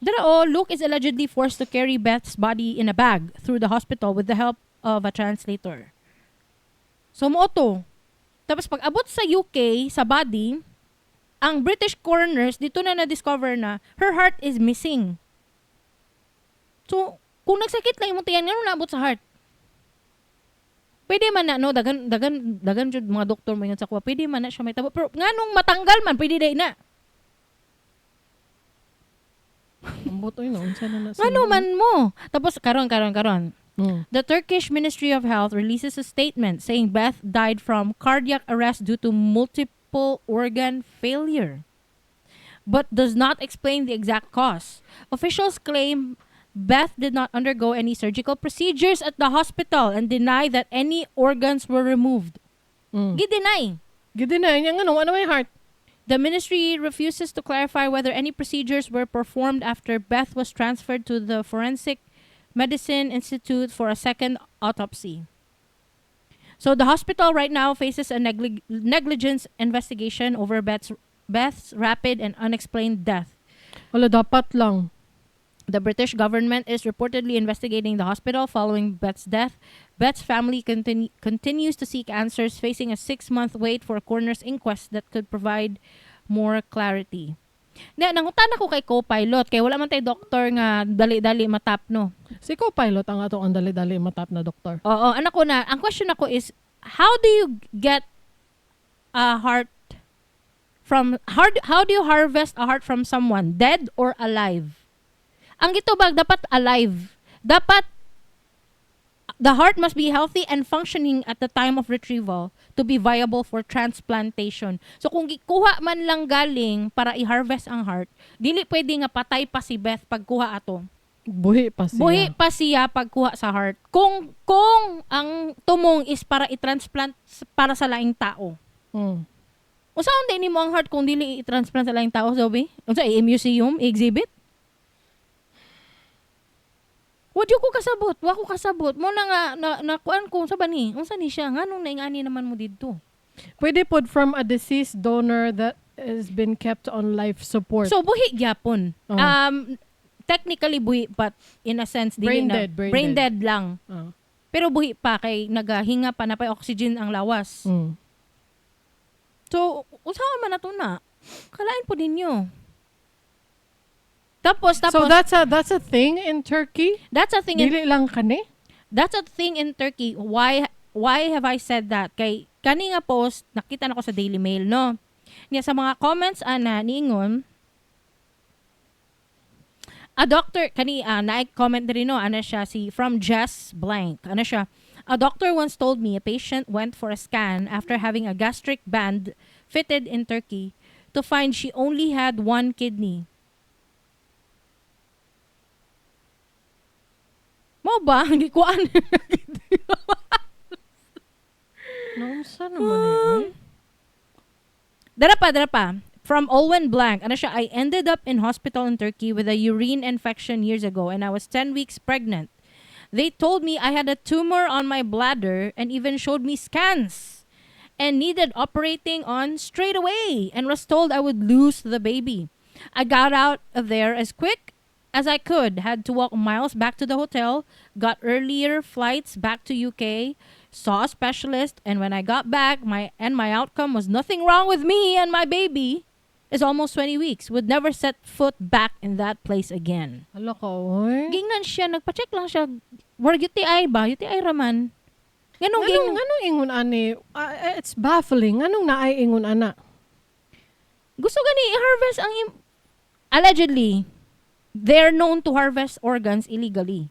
dira oh, Luke is allegedly forced to carry Beth's body in a bag through the hospital with the help of a translator. So mo to. Tapos pag abot sa UK sa body, ang British coroners dito na na-discover na her heart is missing. So, kung nagsakit lang imong tiyan, ngano naabot sa heart? Pwede man na, no, dagan dagan dagan jud mga doktor mo sa kuha. Pwede man na siya may tabo. Pero nganong matanggal man, pwede day na. Ambot oy no, unsa na na sila? Ngano man mo? Tapos karon karon karon. The Turkish Ministry of Health releases a statement saying Beth died from cardiac arrest due to multiple organ failure, but does not explain the exact cause. Officials claim Beth did not undergo any surgical procedures at the hospital and deny that any organs were removed. Gi-deny. Gi-deny niya ngano wala may heart. The ministry refuses to clarify whether any procedures were performed after Beth was transferred to the Forensic Medicine Institute for a second autopsy. So the hospital right now faces a negligence investigation over Beth's rapid and unexplained death. Wala, dapat lang. The British government is reportedly investigating the hospital following Beth's death. Beth's family continues to seek answers, facing a 6-month wait for a coroner's inquest that could provide more clarity. Na, nangutana ko kay co-pilot, kay wala man tay doktor nga dali-dali matap, no? Si co-pilot ang ato ang dali-dali matap na doktor. Oo, anak ko na, ang question ako is, how do you get a heart from, how do you harvest a heart from someone, dead or alive? Ang gitubag, dapat alive. Dapat, the heart must be healthy and functioning at the time of retrieval to be viable for transplantation. So kung gikuha man lang galing para i-harvest ang heart, dili pwede nga patay pa si Beth pagkuha ato. Buhi pa siya. Buhi pa siya pagkuha sa heart. Kung ang tumong is para i-transplant para sa laing tao. Unsa di nimo ang heart kung dili i-transplant sa laing tao, Zoe? Unsa i-museum, i-exhibit? Wa jud ko kasabot, wa ko kasabot. Mo na nga na kuan ko sa bani. Unsa ni siya nganong naingani naman mo didto? Pwede pod from a deceased donor that has been kept on life support. So buhi gyapon. Oh. Technically buhi, but in a sense dili Brain na dead, brain brain dead. dead lang. Oh. Pero buhi pa kay nagahinga pa na pay oxygen ang lawas. So unsa man ato na? Kalain po ninyo. Tapos, So that's a thing in Turkey? That's a thing in Dili lang kani? That's a thing in Turkey. Why have I said that? Kay kani nga post nakita nako sa Daily Mail, no. Niya sa mga comments ana niingon a doctor kani na comment diri, no, ana siya si from Jess blank. Ana siya, "A doctor once told me a patient went for a scan after having a gastric band fitted in Turkey to find she only had one kidney." Mo ba? Gikuan. Naunsa naman eh, eh? Dara pa, dara pa. From Olwen Blank. Ano siya, "I ended up in hospital in Turkey with a urine infection years ago and I was 10 weeks pregnant. They told me I had a tumor on my bladder and even showed me scans and needed operating on straight away and was told I would lose the baby. I got out of there as quick as I could, had to walk miles back to the hotel, got earlier flights back to UK, saw a specialist, and when I got back, my outcome was nothing wrong with me and my baby is almost 20 weeks. Would never set foot back in that place again." Hala ka, oy. Gingnan siya, nagpa-check lang siya. Murag UTI ba? UTI raman. Nganong Nganong, ging nganong ingon ani? Ah, it's baffling. Nganong naay ingon ana? Gusto gani i-harvest ang allegedly they're known to harvest organs illegally.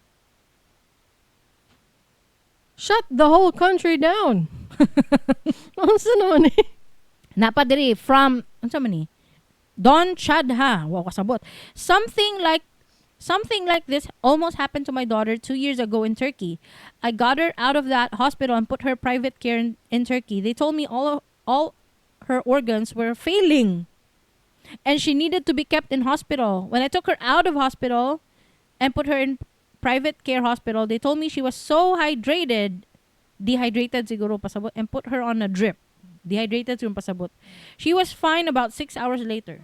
Shut the whole country down. Unsa naman eh? Napadiri from unsa man ni? Don Chadha. Wow, kasabot. "Something like this almost happened to my daughter 2 years ago in Turkey. I got her out of that hospital and put her private care in Turkey. They told me all her organs were failing and she needed to be kept in hospital. When I took her out of hospital and put her in private care hospital, they told me she was so hydrated, dehydrated siguro pasabot, and put her on a drip. Dehydrated siguro pasabot. She was fine about 6 hours later."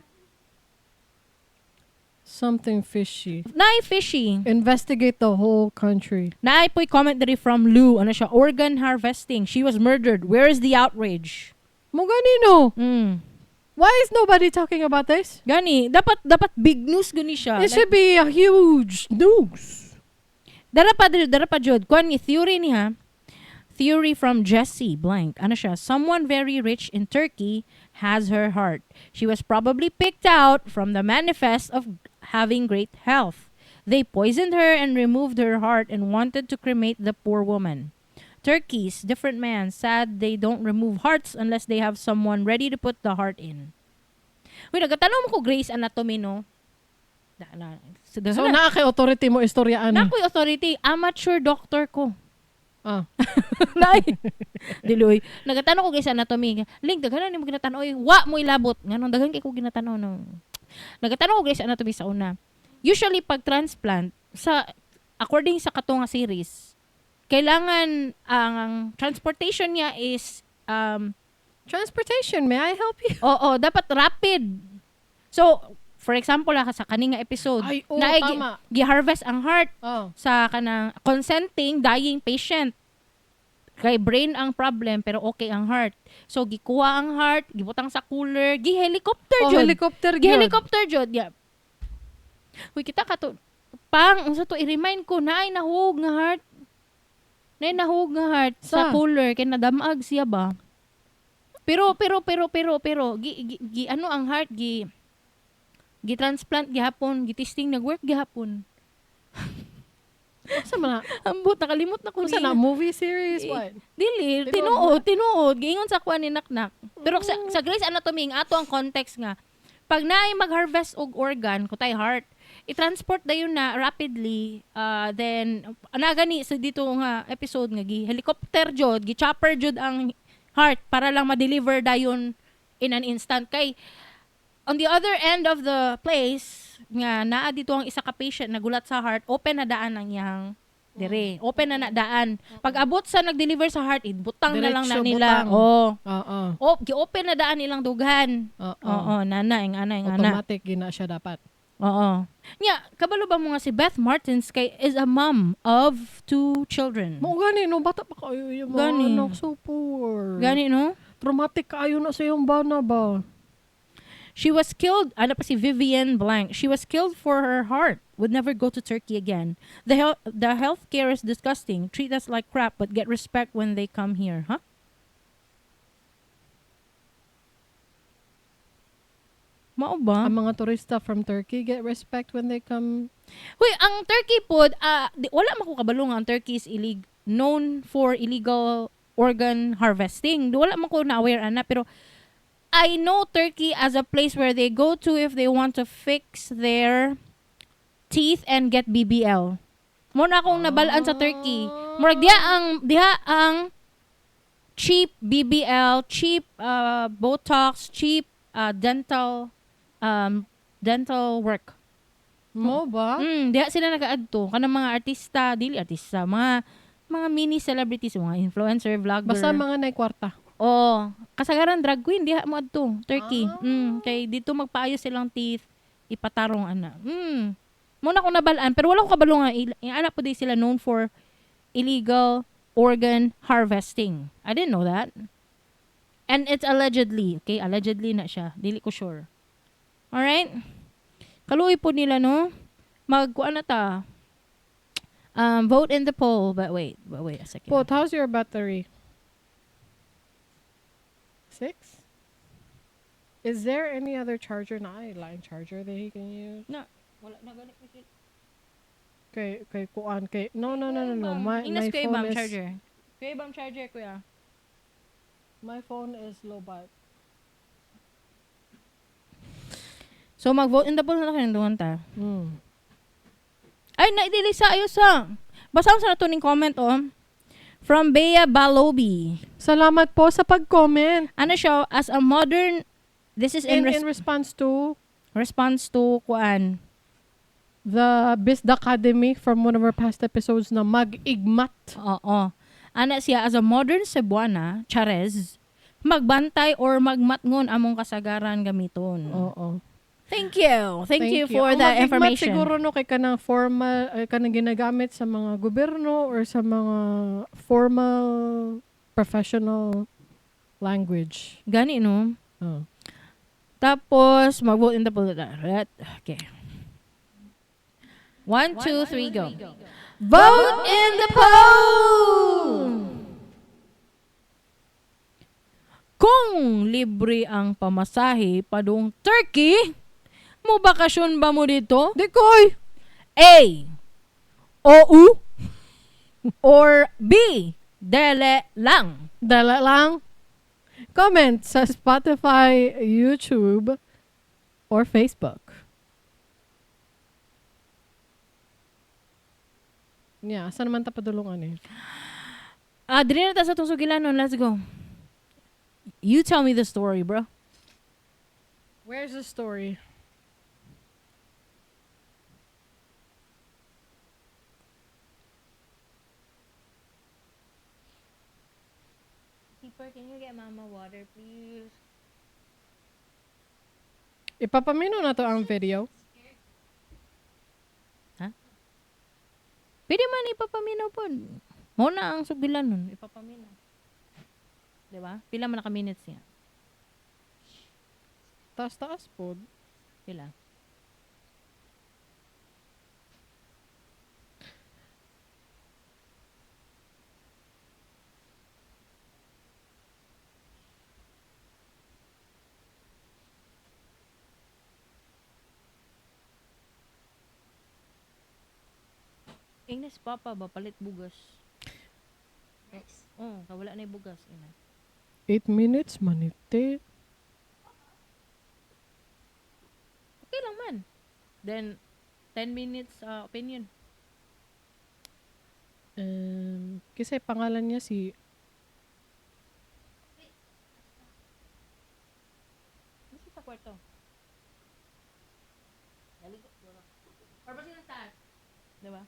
Something fishy. Naay fishy. Investigate the whole country. Naay po'y comment diri from Lou. Ano siya? "Organ harvesting. She was murdered. Where is the outrage?" Mo gani no? Why is nobody talking about this? Gani, dapat big news gani siya. It should be a huge news. Dara pa diri, dara pa jud. Kuan ni theory ni ha. Theory from Jesse blank. Ano siya? "Someone very rich in Turkey has her heart. She was probably picked out from the manifest of having great health. They poisoned her and removed her heart and wanted to cremate the poor woman. Turkeys, different man. Sad they don't remove hearts unless they have someone ready to put the heart in." Wait, nagatanong mo ko Grey's Anatomy, no? Na, So, naa kay authority mo istorya ani. Na ako'y authority. Amateur doctor ko. Ah. Nay. Diloy. Nagatanong ko Grey's Anatomy. Link, daghan na nimo ginatan-aw. Oy, wa mo ilabot. Nganong daghan kay ko ginatan-aw no. Nagatanong ko Grey's Anatomy sa una. Usually pag transplant sa according sa kato nga series, Kailangan ang transportation niya is Transportation, may I help you? Oo, dapat rapid. So, for example, sa kani nga episode, Ay, oo, naay tama. Gi-harvest ang heart Oh. sa kanang consenting dying patient. Kay brain ang problem pero okay ang heart. So gikuha ang heart, gibutang sa cooler, gi-helicopter Oh, jud. helicopter gyud. Gi-helicopter jud. Yeah. Uy, kita ka to pang unsa to, i-remind ko naay nahug nga heart. Naay nahug nga heart sa Sa? cooler kay nadamag siya ba. Pero pero pero pero pero gi, gi, gi ano ang heart, gi gi transplant gihapon, gi testing, nag-work gihapon. Unsa man na? Ambot, nakalimot na ko. Unsa na movie series Eh, what? Dili, Tinuod tinuod, tinuod. Giingon sa kuan ni Naknak. Pero sa Grey's Anatomy, ang ato ang context nga, pag naay mag-harvest og organ, kutay heart, i-transport dayon na rapidly, then, nagani sa dito nga episode nga, gi helicopter jud, gi chopper jud ang heart para lang ma-deliver dayon in an instant. Kay, on the other end of the place, nga naa dito ang isa ka patient nagulat sa heart, open na daan ang iyang dire. Open na na daan. Pag abot sa nag-deliver sa heart, ibutang na lang na Diretso nila. butang. Oh. Oo. Oh, gi-open na daan ilang dughan. Oo. Oo, nana, ing ana, ing ana. Automatic gina siya dapat. Oo. Nya, kabalo ba mo nga si Beth Martins kay is a mom of two children? Mo gani no, bata pa kayo yung mga Gani. anak, so poor. Gani no? Traumatic kaayo na sa iyong bana ba? She was killed, ano pa si Vivian Blank. She was killed for her heart. Would never go to Turkey again. The healthcare is disgusting. Treat us like crap, but get respect when they come here, huh? Mao ba? Ang mga turista from Turkey get respect when they come. Huy, ang Turkey pod, wala man ko kabalo nga ang Turkey is known for illegal organ harvesting. Di, wala man ko na-aware ana, pero I know Turkey as a place where they go to if they want to fix their teeth and get BBL. Mo na akong nabalaan sa Turkey. Murag diha ang cheap BBL, cheap Botox, cheap dental work. Mo ba? Diha sila nagaadto kanang mga artista, dili artista, mga mini celebrities, mga influencer, vlogger. Basta mga nay kwarta. Oh, kasagaran drag queen diha mo adto, Turkey. Ah. Kay dito magpaayos silang teeth, ipatarong ana. Mo na akong nabalaan pero wala ko kabalo nga ana po di sila known for illegal organ harvesting. I didn't know that. And it's allegedly, okay? Allegedly na siya. Dili ko sure. Alright? Kaluoy po nila, no? Magkuan na ta. Vote in the poll. But wait a second. Pot, how's your battery? 6? Is there any other charger na ay line charger that he can use? Wala na ganit ko siya. Kay kuan kay No. My Inas my kuya phone ibang is charger. Kuya ibang charger, kuya. My phone is low bat. So mag-vote in the poll na lang kayong ta. Ay, naidili sa ayos sa. Basahon sa nato ning comment oh. From Bea Balobi. Salamat po sa pag-comment. Ano siya, as a modern, this is in, In response to response to kuan. the Bisd Academy from one of our past episodes na mag-igmat. Oo. Ana siya, as a modern Cebuana, Charez, magbantay or magmatngon among kasagaran gamiton. Oo. Thank you. Thank you for Ang the mag-igmat information. siguro no kay kanang formal ay kanang ginagamit sa mga gobyerno or sa mga formal professional language. Gani, no? Oh. Tapos, mag-vote in the poll. Okay. 1, 2, 3, go. Vote in the poll! Kung libre ang pamasahe padung Turkey, mo bakasyon ba mo dito? Di koy! A. O-U or B. Dele lang. Dala lang. Comment sa Spotify, YouTube, or Facebook. Yeah, asa naman ta padulungan eh? Ah, dili na ta sa itong sugilanon. Let's go. You tell me the story, bro. Where's the story? Keeper, can you get mama water, please? Ipapaminaw na to ang video. Pwede man ipapaminaw po. Mao na ang sugilan nun. Ipapaminaw. Diba? Pila man naka minutes niya? Taas-taas po. Pila? Ingnes papa ba palit bugas? Nice. Oo, kawala na yung bugas ina. 8 minutes, manite. Okay lang man. Then 10 minutes opinion. Kasi pangalan niya si Basta sa kwarto. Naligo. Or basta sa taas. Diba?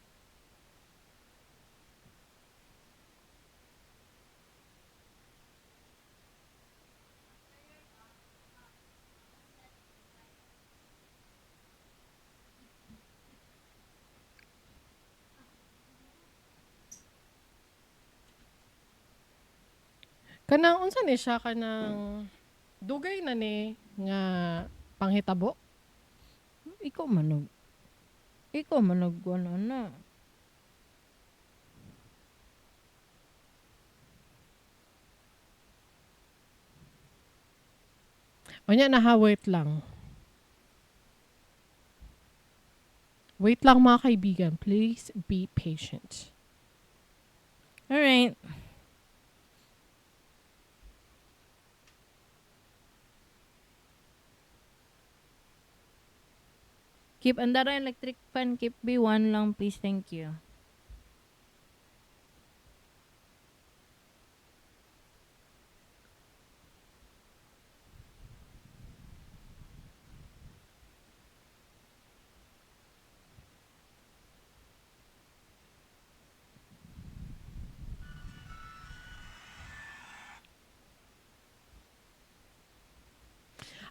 Kanang unsa ni siya, kanang dugay na ni nga panghitabo? Ikaw man nag Ikaw man nag ano na. Unya na ha, wait lang. Wait lang mga kaibigan. Please be patient. Alright. Keep andara electric fan, keep B1 lang please, thank you.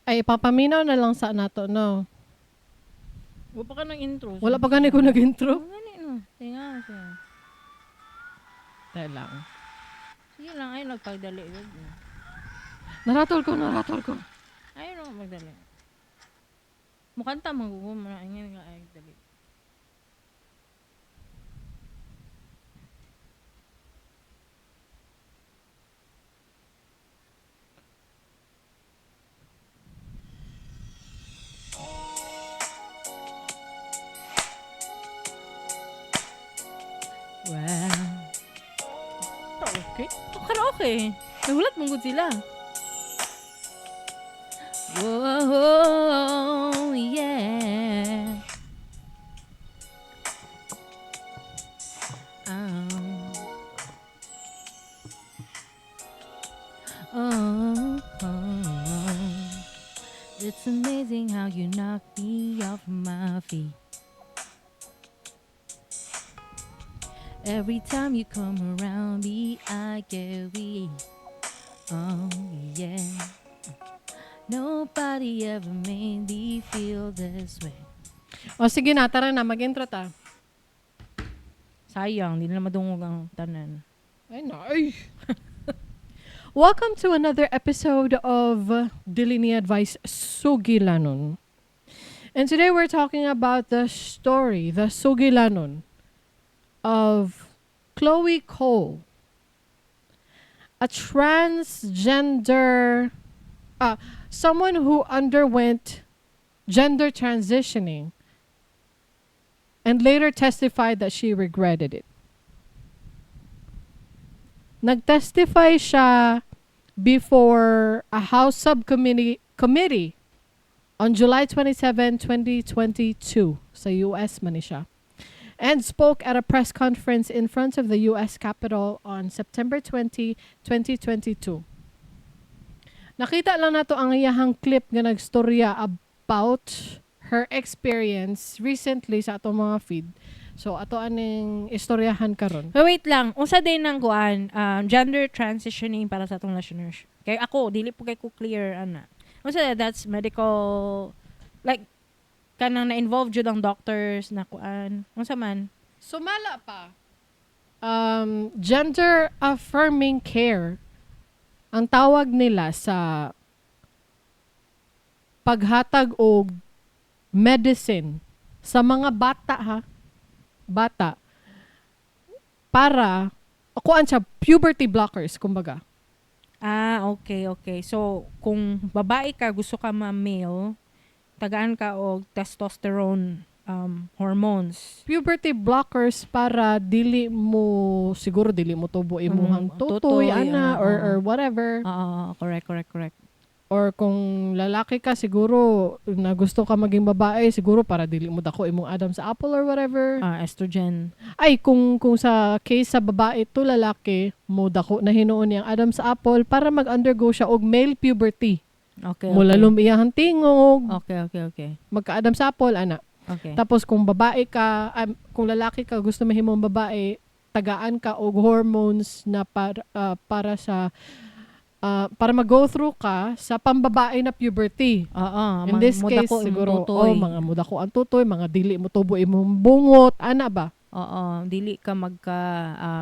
Ay, ipapaminaw na lang sa nato, no? Wala pa ka ng intro. Wala pa gani ko nag-intro. Wala gani, no. Tinga siya. Tayo lang. Sige lang, ay nagpagdali. Naratol ko, naratol ko. Ay, no, magdali. Mukanta magugo mo na. Ingin nga, ay, dali. Wow. Okay. Oh, karaoke. Nagulat mong good sila. Whoa, yeah. Oh, oh. It's amazing how you knock me off my feet. Every time you come around me, I get weak. Oh, yeah. Nobody ever made me feel this way. O sige na, tara na, mag-intro ta. Sayang, hindi na madungog ang tanan. Ay, na, ay. Welcome to another episode of Dili Ni Advice Sugilanon. And today we're talking about the story, the Sugilanon of Chloe Cole, a transgender, someone who underwent gender transitioning and later testified that she regretted it. Nag-testify siya before a House subcommittee committee on July 27, 2022 sa US man ni siya, and spoke at a press conference in front of the US Capitol on September 20, 2022. Nakita lang nato ang iyahang clip nga nagstorya about her experience recently sa atong mga feed. So ato aning istoryahan karon. But wait lang, unsa din nang kuan, gender transitioning para sa atong listeners? Kay ako dili po kay ko clear ana. Unsa, that's medical, like kanang na-involve jud ang doctors na kuan. Unsa man? Sumala pa. Gender affirming care ang tawag nila sa paghatag og medicine sa mga bata ha, bata, para kuan siya, puberty blockers kumbaga. Ah, okay. So, kung babae ka, gusto ka ma-male, tagaan ka og testosterone hormones. Puberty blockers para dili mo siguro dili mo tubo imuhang tutoy, tutoy, ana, ah, or ah. or whatever. Ah, correct. Or kung lalaki ka siguro na gusto ka maging babae, siguro para dili mo dako imong Adam's apple or whatever. Ah, estrogen. Ay, kung sa case sa babae to lalaki, mo dako na hinuon niyang Adam's apple para mag-undergo siya og male puberty. Mulalom iyahang tingog, Okay. magka Adam's apple ana. Tapos kung babae ka, kung lalaki ka gusto mahimong babae, tagaan ka og hormones na para sa para mag-go through ka sa pambabae na puberty. Oo, In this case, mudako imong siguro, tutoy. oh, mga mudako ang tutoy, mga dili mo tubo imong bungot, ana ba? Oo, dili ka magka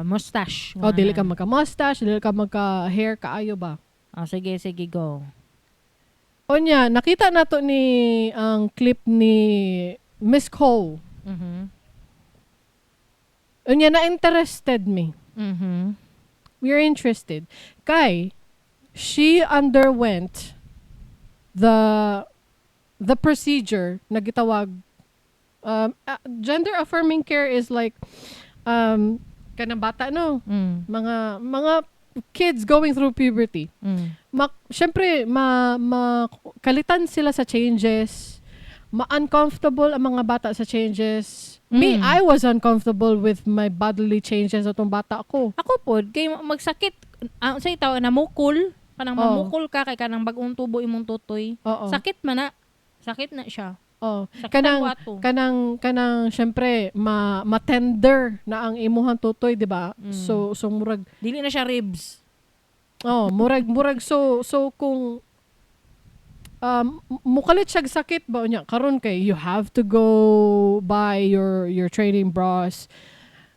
mustache. O, dili ka magka-mustache, dili ka magka-hair kaayo ba? Ah, sige, sige, go. Onya, nakita nato ni ang clip ni Miss Cole. Unya, na-interested me. We are interested. Kay, she underwent the procedure na gitawag gender affirming care is like kanang bata, no, mga kids going through puberty, syempre ma, ma kalitan sila sa changes, ma-uncomfortable ang mga bata sa changes. Me, I was uncomfortable with my bodily changes atong bata ko. Ako pod kay magsakit ang say tawo namukol, kanang mamukol ka kay kanang bag-ong tubo imong tutoy. Oo. Sakit man na. Sakit na siya. Oo. Sakit Kanang ang ato. Kanang syempre ma ma-tender na ang imuhang tutoy, di ba? So murag Dili na siya ribs. Oh, murag so kung mukalit siya sakit ba unya karon kay you have to go buy your training bras.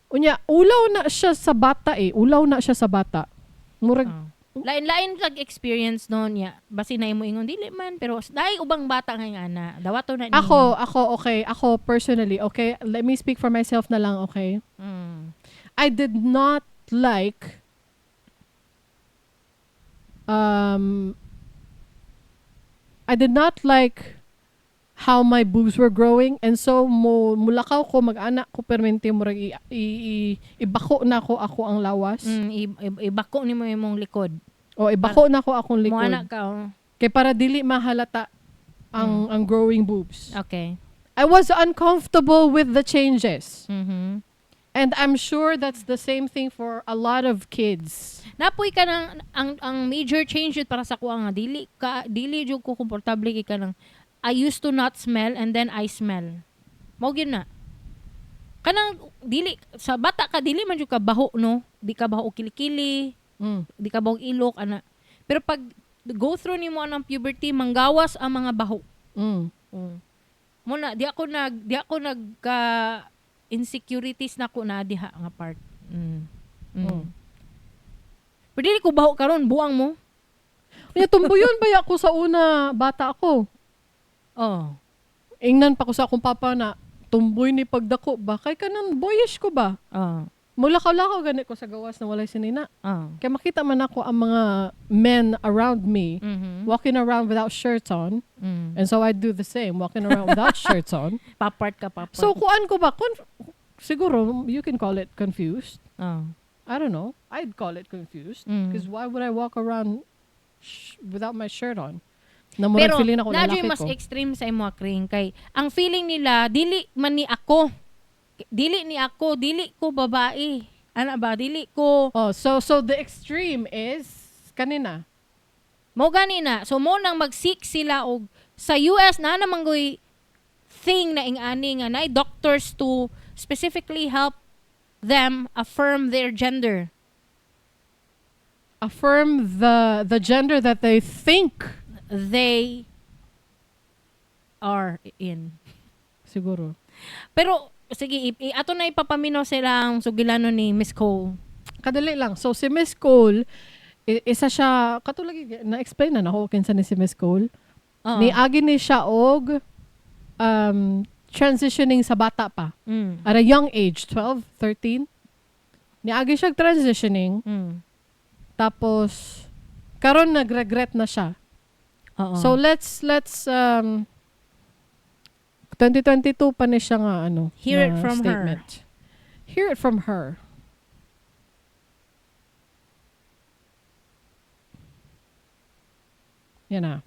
Unya ulaw na siya sa bata eh, ulaw na siya sa bata. Murag Oh. Lain-lain kag experience no niya. Basi na imo ingon dili man, pero dai ubang bata nga ana. Dawato na ninyo. Ako, okay, ako personally, okay, let me speak for myself na lang, okay? I did not like I did not like how my boobs were growing, and so mo mulakaw ko, mag-anak ko permente, murag ibako na ko ako ang lawas. Ibako nimo imong likod. O ibako na ko akong Mo likod anak ka, oh. Kay para dili mahalata ang growing boobs. I was uncomfortable with the changes. And I'm sure that's the same thing for a lot of kids. Napoy ka ng ang major change yun para sa kuha nga dili ka dili jud ko komportable kay kanang I used to not smell and then I smell. Mao gyud na. Kanang dili sa bata ka dili man jud ka baho, no. Di ka baho og kilikili, di ka baho og ilok ana. Pero pag go through nimo anang puberty, manggawas ang mga baho. Mo na di ako nagka insecurities na ko na diha nga part. Pero dili ko baho karon, buang mo. Unya tumbuyon ba ako sa una bata ako? Oh. Ingnan pa ko sa akong papa na tumboy ni pagdako ba kay kanang boyish ko ba? Mulakaw-lakaw gani ko sa gawas na walay sinina. Kay makita man ako ang mga men around me walking around without shirts on. And so I do the same, walking around without shirts on. Papart ka, papart. So kuan ko ba? Siguro you can call it confused. I don't know. I'd call it confused. Because why would I walk around without my shirt on? Na murag Pero feeling ako na lalaki mas ko. extreme sa imo kring kay ang feeling nila dili man ni ako. Dili ni ako, dili ko babae. Ana ba, dili ko Oh, so the extreme is kanina. Mo gani na. So mo nang mag-seek sila og sa US na naman goy thing na ing-ani nga nay doctors to Specifically help them affirm their gender. Affirm the gender that they think they are in. Siguro. Pero sige, ato na ipapaminaw silang sugilano ni Miss Cole. Kadali lang. So si Miss Cole, isa siya katulad na-explain na nako kinsa ni si Miss Cole. Oo. Niagi ni siya og transitioning sa bata pa. At a young age, 12, 13. Niagi siya og transitioning tapos karon nagregret na siya. Oo. So let's 2022 pa ni siya nga ano Hear it na from her. statement. Hear it from her. Yan na.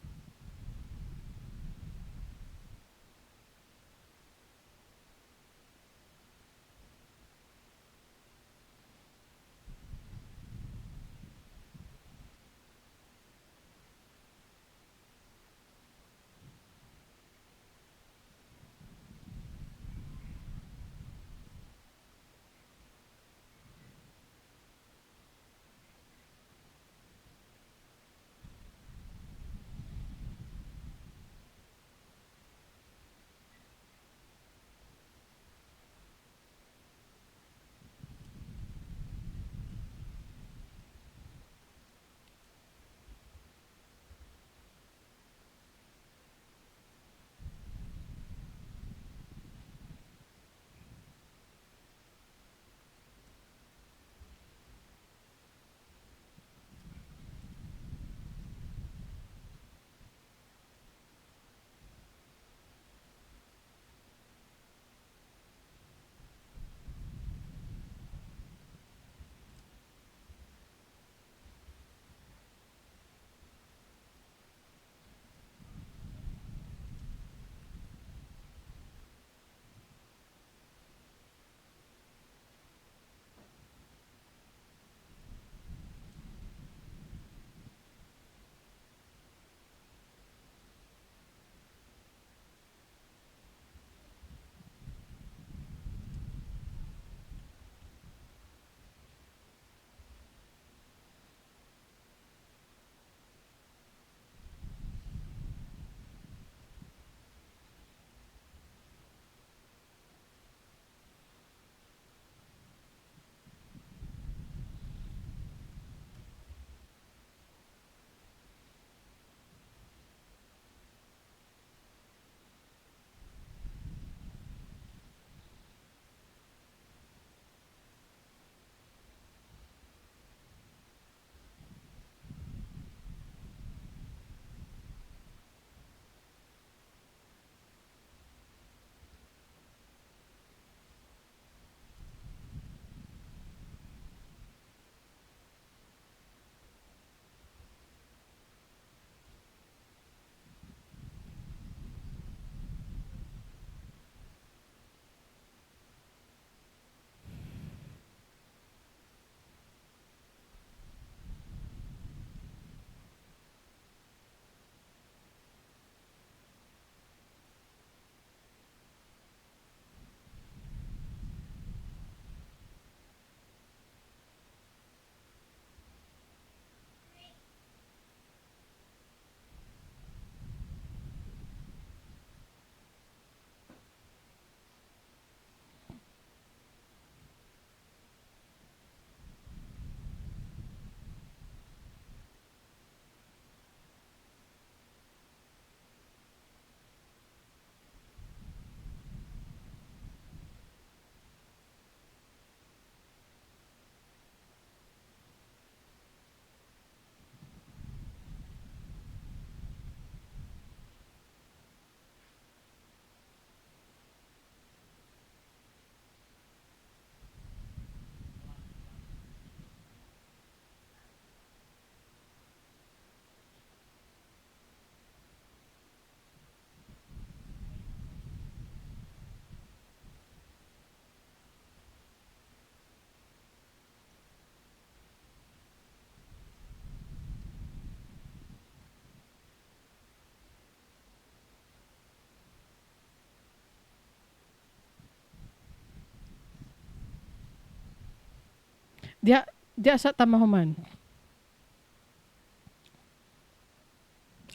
Diya diya sa tamahuman.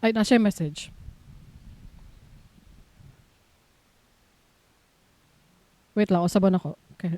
Ay, nasa yung message. Wait lang, usabon ako. Okay.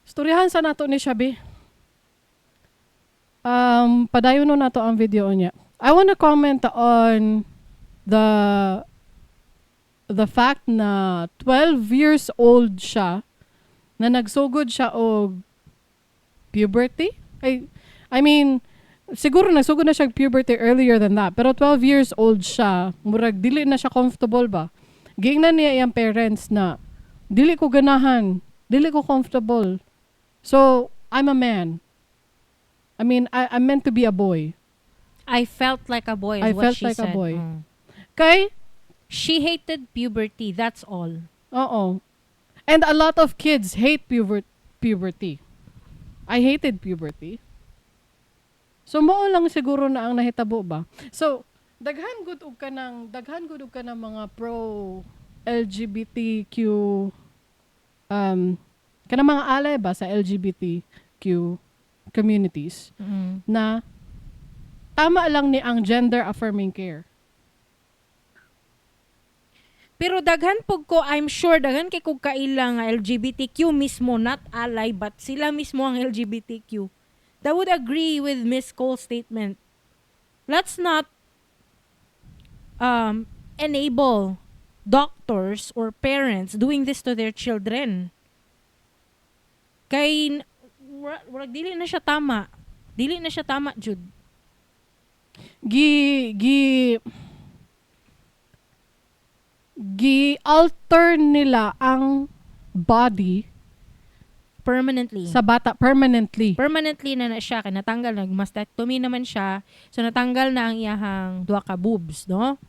Storyahan sa nato ni Shabi. Padayon no nato ang video niya. I wanna comment on the fact na 12 years old siya na nagsugod siya og puberty. I mean, siguro nagsugod na siya og puberty earlier than that. Pero 12 years old siya, murag dili na siya comfortable ba. Giingnan niya iyang parents na dili ko ganahan, dili ko comfortable. So, I'm a man. I mean, I'm meant to be a boy. I felt like a boy is I what felt she like a said. boy. Kay? She hated puberty. That's all. Oo. And a lot of kids hate puberty. I hated puberty. So, mao lang siguro na ang nahitabo ba? So, daghan gud og kanang mga pro LGBTQ kanang mga alay ba sa LGBTQ communities na tama lang ni ang gender affirming care. Pero daghan pug ko, I'm sure daghan kay kog kaila nga LGBTQ mismo, not ally, but sila mismo ang LGBTQ. That would agree with Miss Cole's statement. Let's not enable doctors or parents doing this to their children. Kay murag dili na siya tama. Dili na siya tama, Jude. Gi gi gi-alter nila ang body permanently. Sa bata, permanently. Permanently na na siya, kay natanggal, nag-mastectomy naman siya. So, natanggal na ang iyahang duha ka boobs, no?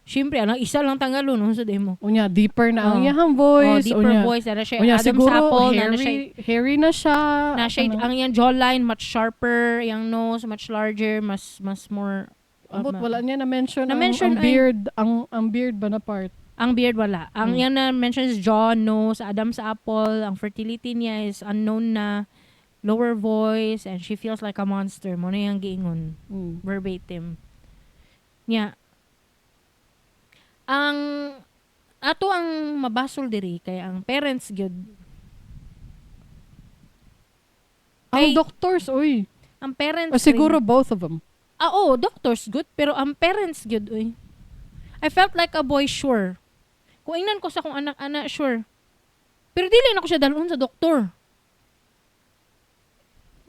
Siyempre, ano, isa lang tanggalon, no, sa demo. Unya, deeper na ang Oh. iyahang voice. Oh, deeper unya, voice. Na siya, unya, Adam's siguro, apple, na hairy, na siya, hairy na siya. Na siya, Ano? ang iyang jawline, much sharper, iyang nose, much larger, mas more, Abot, wala niya na-mention, Na-mention ang ay- beard, ang beard ba na part? Ang beard, wala. Ang iyang na-mention is jaw, nose, Adam's apple, ang fertility niya is unknown na, lower voice, and she feels like a monster. Mo na yung giingon. Verbatim. Niya. Ang ato ang mabasol diri kay ang parents gyud. Ang Kay- doctors, uy. Ang parents O siguro rin. both of them. Ah, oh, doctors good, pero ang parents gyud, uy. I felt like a boy, sure. Kung ingnan ko sa akong anak-anak, sure. Pero dili na ko siya dalhon sa doktor.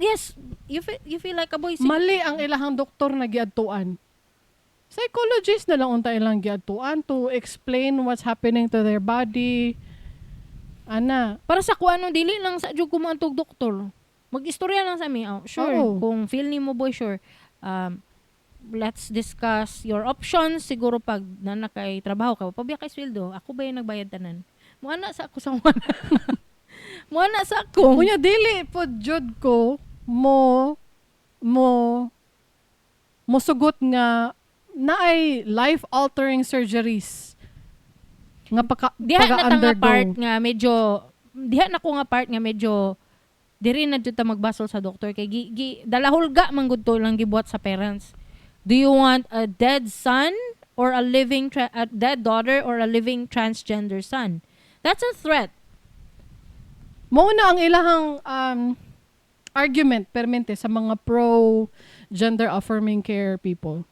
Yes, you feel like a boy. Mali ang ilahang doktor na giadtuan. Psychologist na lang unta ilang giadtuan to explain what's happening to their body. Ana. Para sa kuan no, dili lang sa jud kumaantog doktor. Mag-istorya lang sa mi. Oh, sure. Oo. Kung feel nimo boy, sure. Let's discuss your options. Siguro pag nana kay trabaho ka, pabiya kay sweldo, ako ba yung nagbayad tanan? Muana sa ako sa muana. Muana sa ako. Unya dili po jud ko mo mo mosugot nga naay life-altering surgeries nga paka, Diha na ta nga pag-undergo. part nga medyo diha na ko nga part nga medyo diri na jud ta magbasol sa doktor kay gi dalahulga man gud to lang gibuhat sa parents. Do you want a dead son or a dead daughter or a living transgender son? That's a threat. Mao na ang ilahang argument permente sa mga pro gender affirming care people.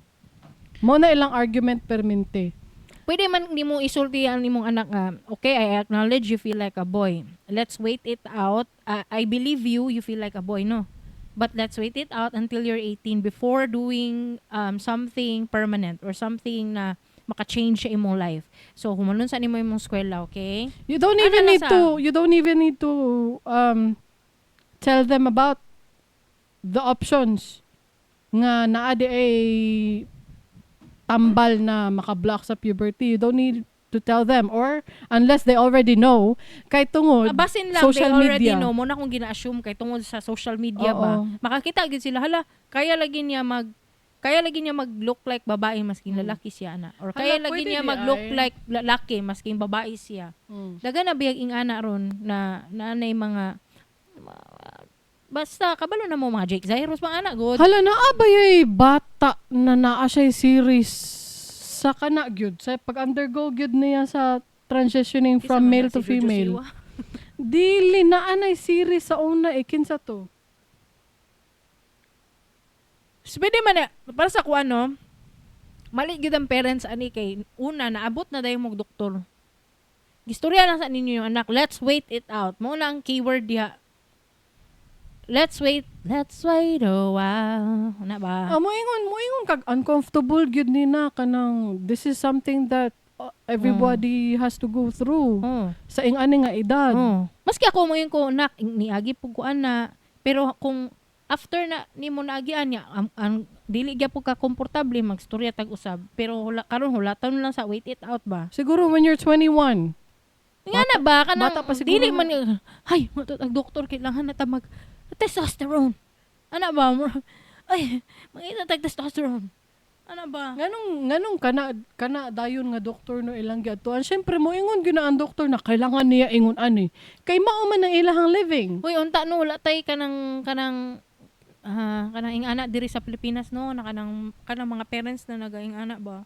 Mao na ilang argument permente. Pwede man nimo isulti ang imong anak nga, "Okay, I acknowledge you feel like a boy. Let's wait it out. I believe you, you feel like a boy, no? But let's wait it out until you're 18 before doing something permanent or something na maka-change sa imong life. So, humanon sa nimo imong eskwela, okay?" You don't Ano even lang need to you don't even need to tell them about the options nga naa di ay tambal na makablock sa puberty. You don't need to tell them or unless they already know kay tungod Ah, basin lang, social they already media. know mo na kung gina-assume kay tungod sa social media ba. Makakita gyud sila, hala, kaya lagi niya mag-look like babae masking lalaki siya ana or kaya Hala, lagi pwede niya di mag-look ay. like lalaki masking babae siya. Daga na biyag ing ana ron na naanay mga basta kabalo na mo mga Jake Zyrus mga ana good. Hala, naa ba yay bata na naa siya series sa kana gyud sa pag-undergo gyud niya sa transitioning Kinsa from man male na to si Jojo female. Siwa? Dili naa nay series sa una eh, kinsa to? So, pwede man na, para sa kuan no, mali gyud ang parents ani kay una naabot na dayon mog doktor. Gistorya lang sa ninyo yung anak, "Let's wait it out." Mao na ang keyword diha. Let's wait, let's wait a while. Ana ba? Ah, moingon kag uncomfortable gyud ni na kanang this is something that everybody has to go through sa ing-ani nga edad. Oh. Maski ako mo ko nak niagi pug ko ana, pero kung after na nimo naagian niya ang dili gyapon ka komportable magstorya tag usab, pero hula, karon hulatan lang sa wait it out ba. Siguro when you're 21. Nga na ba kanang bata pa siguro dili na. man ay matot ang doktor, kailangan na ta mag testosterone ana ba, ay mangita tag testosterone ana ba. Nganong kana kana dayon nga doktor no ilang giadtuan? Syempre moingon gyud na ang doktor na kailangan niya ingon ani. Kay mao man ang ilahang living. Uy, unta no wala tay kanang kanang kanang ing-ana diri sa Pilipinas no, na kanang kanang mga parents na nagaing-ana ba.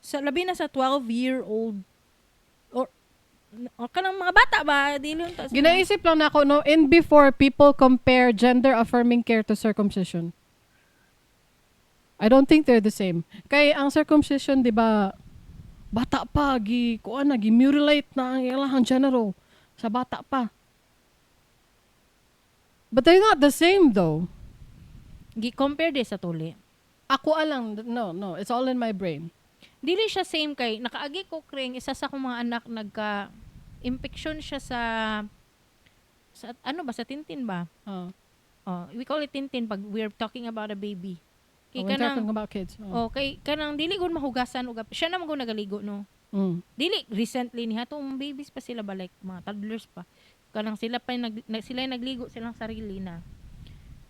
Sa labi na sa 12 year old or kanang mga bata ba, dili unta sila. Ginaisip lang nako no, in before people compare gender affirming care to circumcision. I don't think they're the same. Kay ang circumcision, di ba, bata pa, gi, kuan na, gi mutilate na ang ilahang general sa bata pa. But they're not the same though. Gi-compare di sa tuli. Ako alang, no, it's all in my brain. Dili siya same kay nakaagi ko kring isa sa akong mga anak, nagka infection siya sa ano ba, sa tintin ba? Oh, we call it tintin pag we're talking about a baby. Kay Oh, we're kanang talking about kids. Oh. Oh, kay kanang dili gud mahugasan og siya na man gud nagaligo no. Dili recently ni hatong babies pa sila ba, like mga toddlers pa. Kanang sila pa yung sila yung nagligo silang sarili na.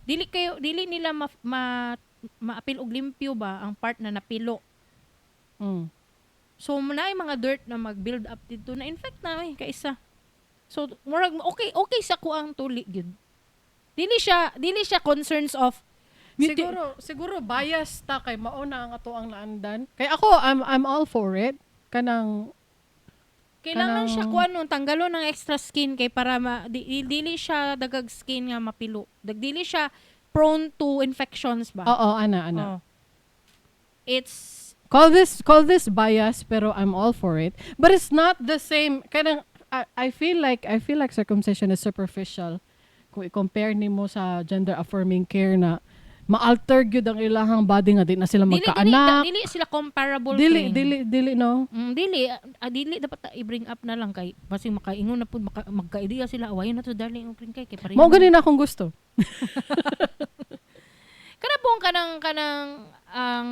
Dili kayo dili nila ma maapil og limpyo ba ang part na napilo. So naay mga dirt na mag-build up dito na infect na eh kaisa. So murag okay okay sa kuang tuli gyud. Dili siya concerns of Siguro siguro bias ta kay mao na ang ato ang naandan. Kay ako I'm all for it. Kanang Kailangan siya kuan nun, tanggalon ng extra skin kay para dili siya dagag skin nga mapilo. Dili siya prone to infections ba. Oo, ana ana. Oh. It's Call this bias pero I'm all for it. But it's not the same. Kanang I feel like circumcision is superficial kung i-compare nimo sa gender affirming care na ma-alter gyud ang ilahang body nga di na sila dili dili, magkaanak. dili sila comparable Dili kring. dili dili no. Dili dili dapat ta i-bring up na lang kay basing makaingon na pud magka-idea sila, awayon na to darling og kring kay pareho. Mao gani na akong gusto. Kana buong kanang kanang ang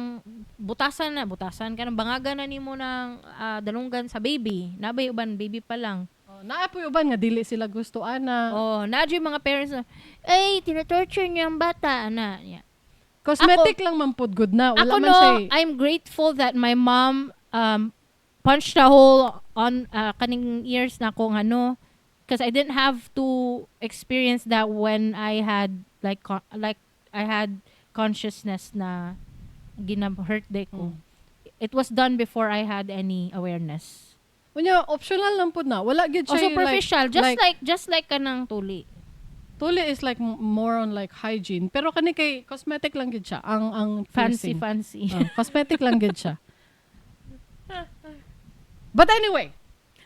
butasan na butasan kanang bangagan na nimo ng dalunggan sa baby. Nabay uban baby pa lang. Oh, naa poy uban nga dili sila gusto ana. Oh, naa yung mga parents na, "Ay, tinatorture niya ang bata," ana. Yeah. Cosmetic lang man pud gud na. Wala Ako man no, siya. I'm grateful that my mom punched a hole on kaning ears na ko ano because I didn't have to experience that when I had like I had consciousness na gina-hurt diay ko. It was done before I had any awareness. Unya, optional lang pud na. Wala gyud O siya superficial, just like- like kanang tuli. Tuli is like more on like hygiene. Pero kani kay cosmetic lang gyud siya. Ang Fancy piercing. Fancy. Oh, cosmetic lang gyud siya. But anyway,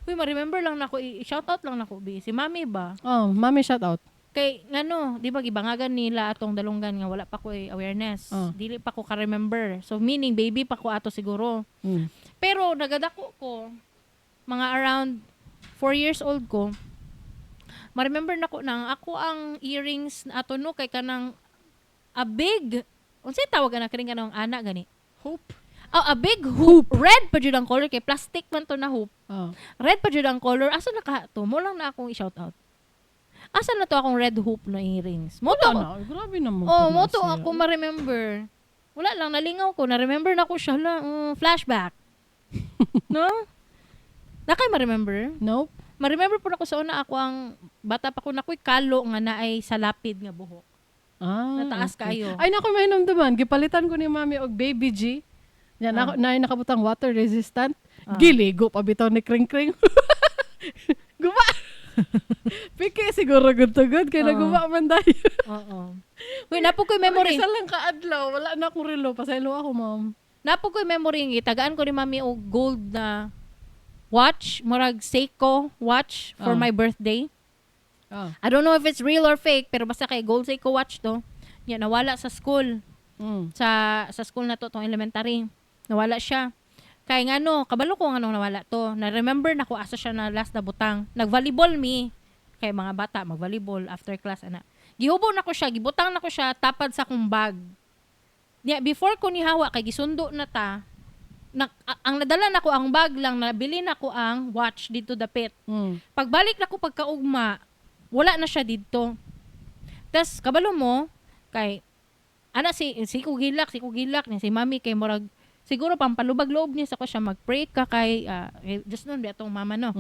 Uy, ma-remember lang nako, i-shout out lang nako bi. Si Mami ba? Oh, Mami, shout out. Kay ngano, di ba gibangagan nila atong dalunggan nga wala pa ko eh, awareness. Oh. Dili pa ko ka-remember. So meaning baby pa ko ato siguro. Pero nagadako ko mga around 4 years old ko. Ma-remember nako nang ako ang earrings na ato no kay kanang a big, unsay tawag ana kining kanang ana gani? Hoop. Oh, a big hoop. Red pa jud ang color kay plastic man to na hoop. Oh. Red pa jud ang color. Asa na ka to? Mo lang na akong i-shout out. Asa na to akong red hoop na earrings? Mo to. Wala na. Grabe naman Oh, pud na mo to siya. ako ma-remember. Wala lang, nalingaw ko. Na-remember na ko siya lang. Flashback. No? Na kay ma-remember? Nope. Ma-remember po na ko sa una ako ang bata pa ko na ko'y kalo nga naay sa lapid nga buhok. Ah, Nataas kaayo. Ay, naku, may hinumduman. Gipalitan ko ni Mami og Baby G. Yan, ako, na nakabutang water resistant. Giligo pa bitaw ni Kring Kring. Guba! Piki siguro good to good. Kaya naguba man tayo. Oo. Uy, napo ko'y memory. Isa lang kaadlaw. Wala na akong relo. Pasaylo ako, ma'am. Napo ko'y memory nga gitagaan ko ni Mami og gold na watch, murag Seiko watch for my birthday. I don't know if it's real or fake, pero basta kay gold Seiko watch to. Nya nawala sa school. Sa school na to, tong elementary. Nawala siya. Kay ngano, kabalo ko ngano nawala to. Na-remember na ko asa siya na last na butang. Nag-volleyball mi. Kay mga bata mag-volleyball after class ana. Gihubo na ko siya, gibutang na ko siya tapad sa akong bag. Niya before ko nihawa kay gisundo na ta. Na, ang nadala nako ang bag lang, nabili nako ang watch dito dapit. Pagbalik nako pagkaugma, wala na siya didto. Tas kabalo mo kay ana si ko gilak ni si Mami kay murag siguro pampalubag loob niya sa ko siya mag-pray ka kay just nun atong mama no.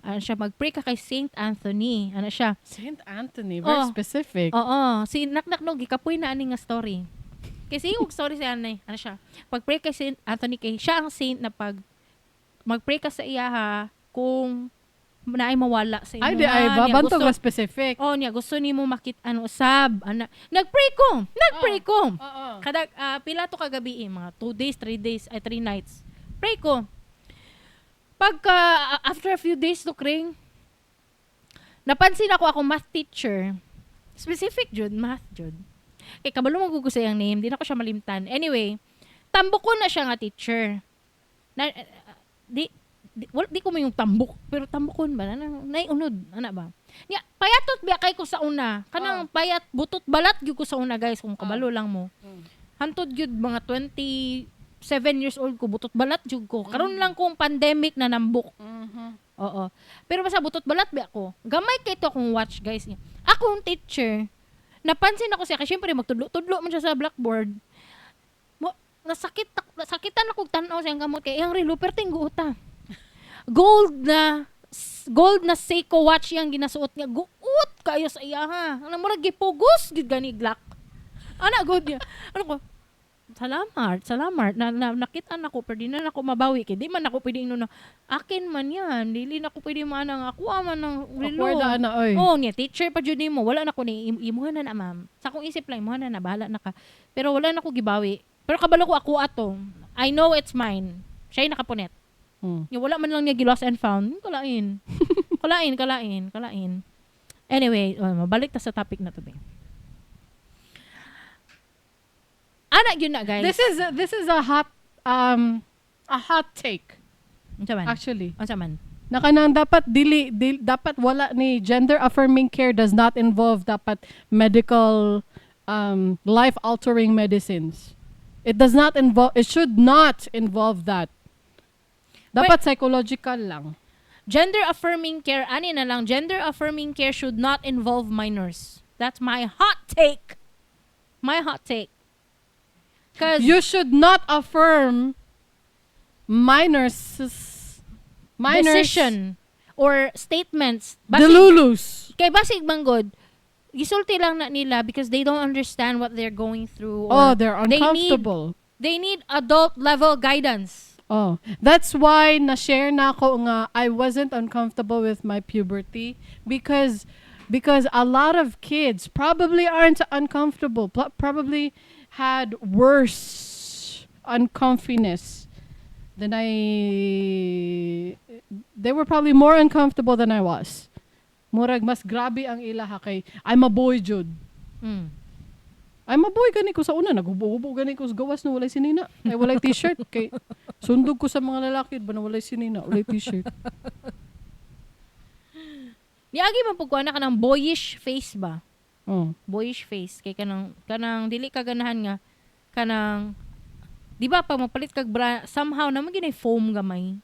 Ano siya, mag-pray ka kay Saint Anthony. Ano siya? Saint Anthony, very Oh. specific. Oo, si Naknak no gikapoy na ani nga story. Kasi yung story siya ano, ano siya. Pag-pray kay Saint Anthony kay siya ang saint na pag mag-pray ka sa iya ha kung naay mawala sa imo. Ay, di ay ba? Niya, Bantog gusto, nga specific. oh, niya gusto nimo makit ano usab ana. Nag-pray ko. Nag-pray ko. Oo. Kada pila to kagabi eh, mga 2 days, 3 days, ay 3 nights. Pray ko. Pagka after a few days to kring, napansin ako akong math teacher. Specific jud, math jud. Kay kabalo mo sa iyang name, di na ko siya malimtan. Anyway, tambok ko na siya nga teacher. Na, di, di, wala, di ko mo yung tambok, pero tambokon ba? Na, naiunod, ana ba? Nya, payatot biya kay ko sa una. Kanang payat, butot balat gyud ko sa una, guys, kung kabalo lang mo. Hantod gyud mga 27 years old ko, butot balat gyud ko. Karon lang kung pandemic na nambok. Oo. Pero basta butot balat ba ako. Gamay kay to akong watch, guys. Akong teacher, napansin ako siya kasi syempre magtudlo-tudlo man siya sa blackboard. Mo nasakitan ako tan-aw sa iyang kamot kay iyang relo perting guota. Gold na Seiko watch iyang ginasuot niya. Guot kayo sa iya ha. Ano murag gipugos gid gani Glock. Ana good niya. Ano ko? Salamat, salamat. Na nakita na ko pero di na nako mabawi kay di man ako pwede ingnon na akin man yan. Dili na ko pwede maanang ako man ang relo. Awkward na, ana, oy. Oh, niya teacher pa jud nimo. Wala na ko ni imuha na na ma'am. Sa akong isip lang imuha na na bahala na ka. Pero wala na ko gibawi. Pero kabalo ko ako ato. I know it's mine. Siya'y nakapunet. Yung wala man lang niya gilost and found. Kalain. Kalain, kalain, kalain. Anyway, oh, mabalik ta sa topic na to be. Ana gyud na guys. This is a hot take Unsa man? actually. Unsa man? Na kanang dapat dili, dapat wala ni gender affirming care does not involve dapat medical life altering medicines. It does not involve, it should not involve that. Dapat psychological lang. Gender affirming care, ani na lang, gender affirming care should not involve minors. That's my hot take. My hot take. 'Cause You should not affirm minors decision or statements. Basig, delulus. Kay basig manggod, gisulti lang na nila because they don't understand what they're going through. Oh, Or they're they need- uncomfortable. They need adult level guidance. Oh, that's why na-share na ako nga I wasn't uncomfortable with my puberty because a lot of kids probably aren't uncomfortable, probably had worse uncomfiness than I they were probably more uncomfortable than I was. Murag mas grabe ang ilaha kay I'm a boy jud. I'm a boy gani ko sa una, naghubo-hubo gani ko sa gawas na walay sinina. Ay, walay T-shirt kay sundog ko sa mga lalaki ba na walay sinina, walay T-shirt. Niagi man pud ko ana kanang boyish face ba? Oh. Boyish face kay kanang dili ka ganahan nga kanang, di ba, pag magpalit kag bra, somehow naman ginay foam gamay.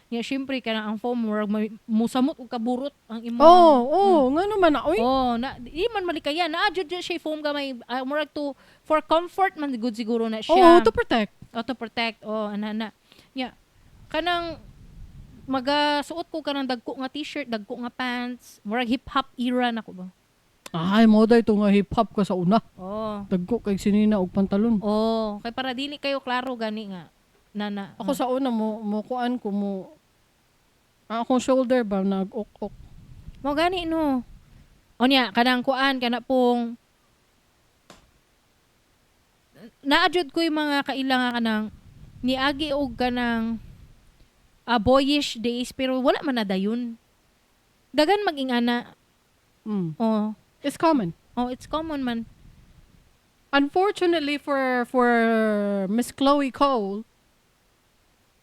Ya syempre kanang ang foam murag musamot og kaburot ang imong Oh, nga naman na oy. Oh, na di man malikayan. Naa jud jud siya foam gamay, murag to for comfort man good siguro na siya. Oh, to protect. Oh, to protect. Oh, ana na. Nya kanang magasuot ko kanang dagko nga T-shirt, dagko nga pants, murag hip hop era na ko ba. Ay, mo day to nga hip hop ka sa una. Oh. Dagko kay sinina og pantalon. Oh, kay para dili kayo klaro gani nga na na. Ako sa una mo mo kuan ko mo ang akong shoulder ba nag-ok-ok. Mo gani no. O niya kanang kuan kana pong naadjud ko yung mga kaila nga kanang niagi og kanang boyish days pero wala man na dayon. Dagan maging ana. Oh, It's common. Oh, it's common man. Unfortunately for Miss Chloe Cole,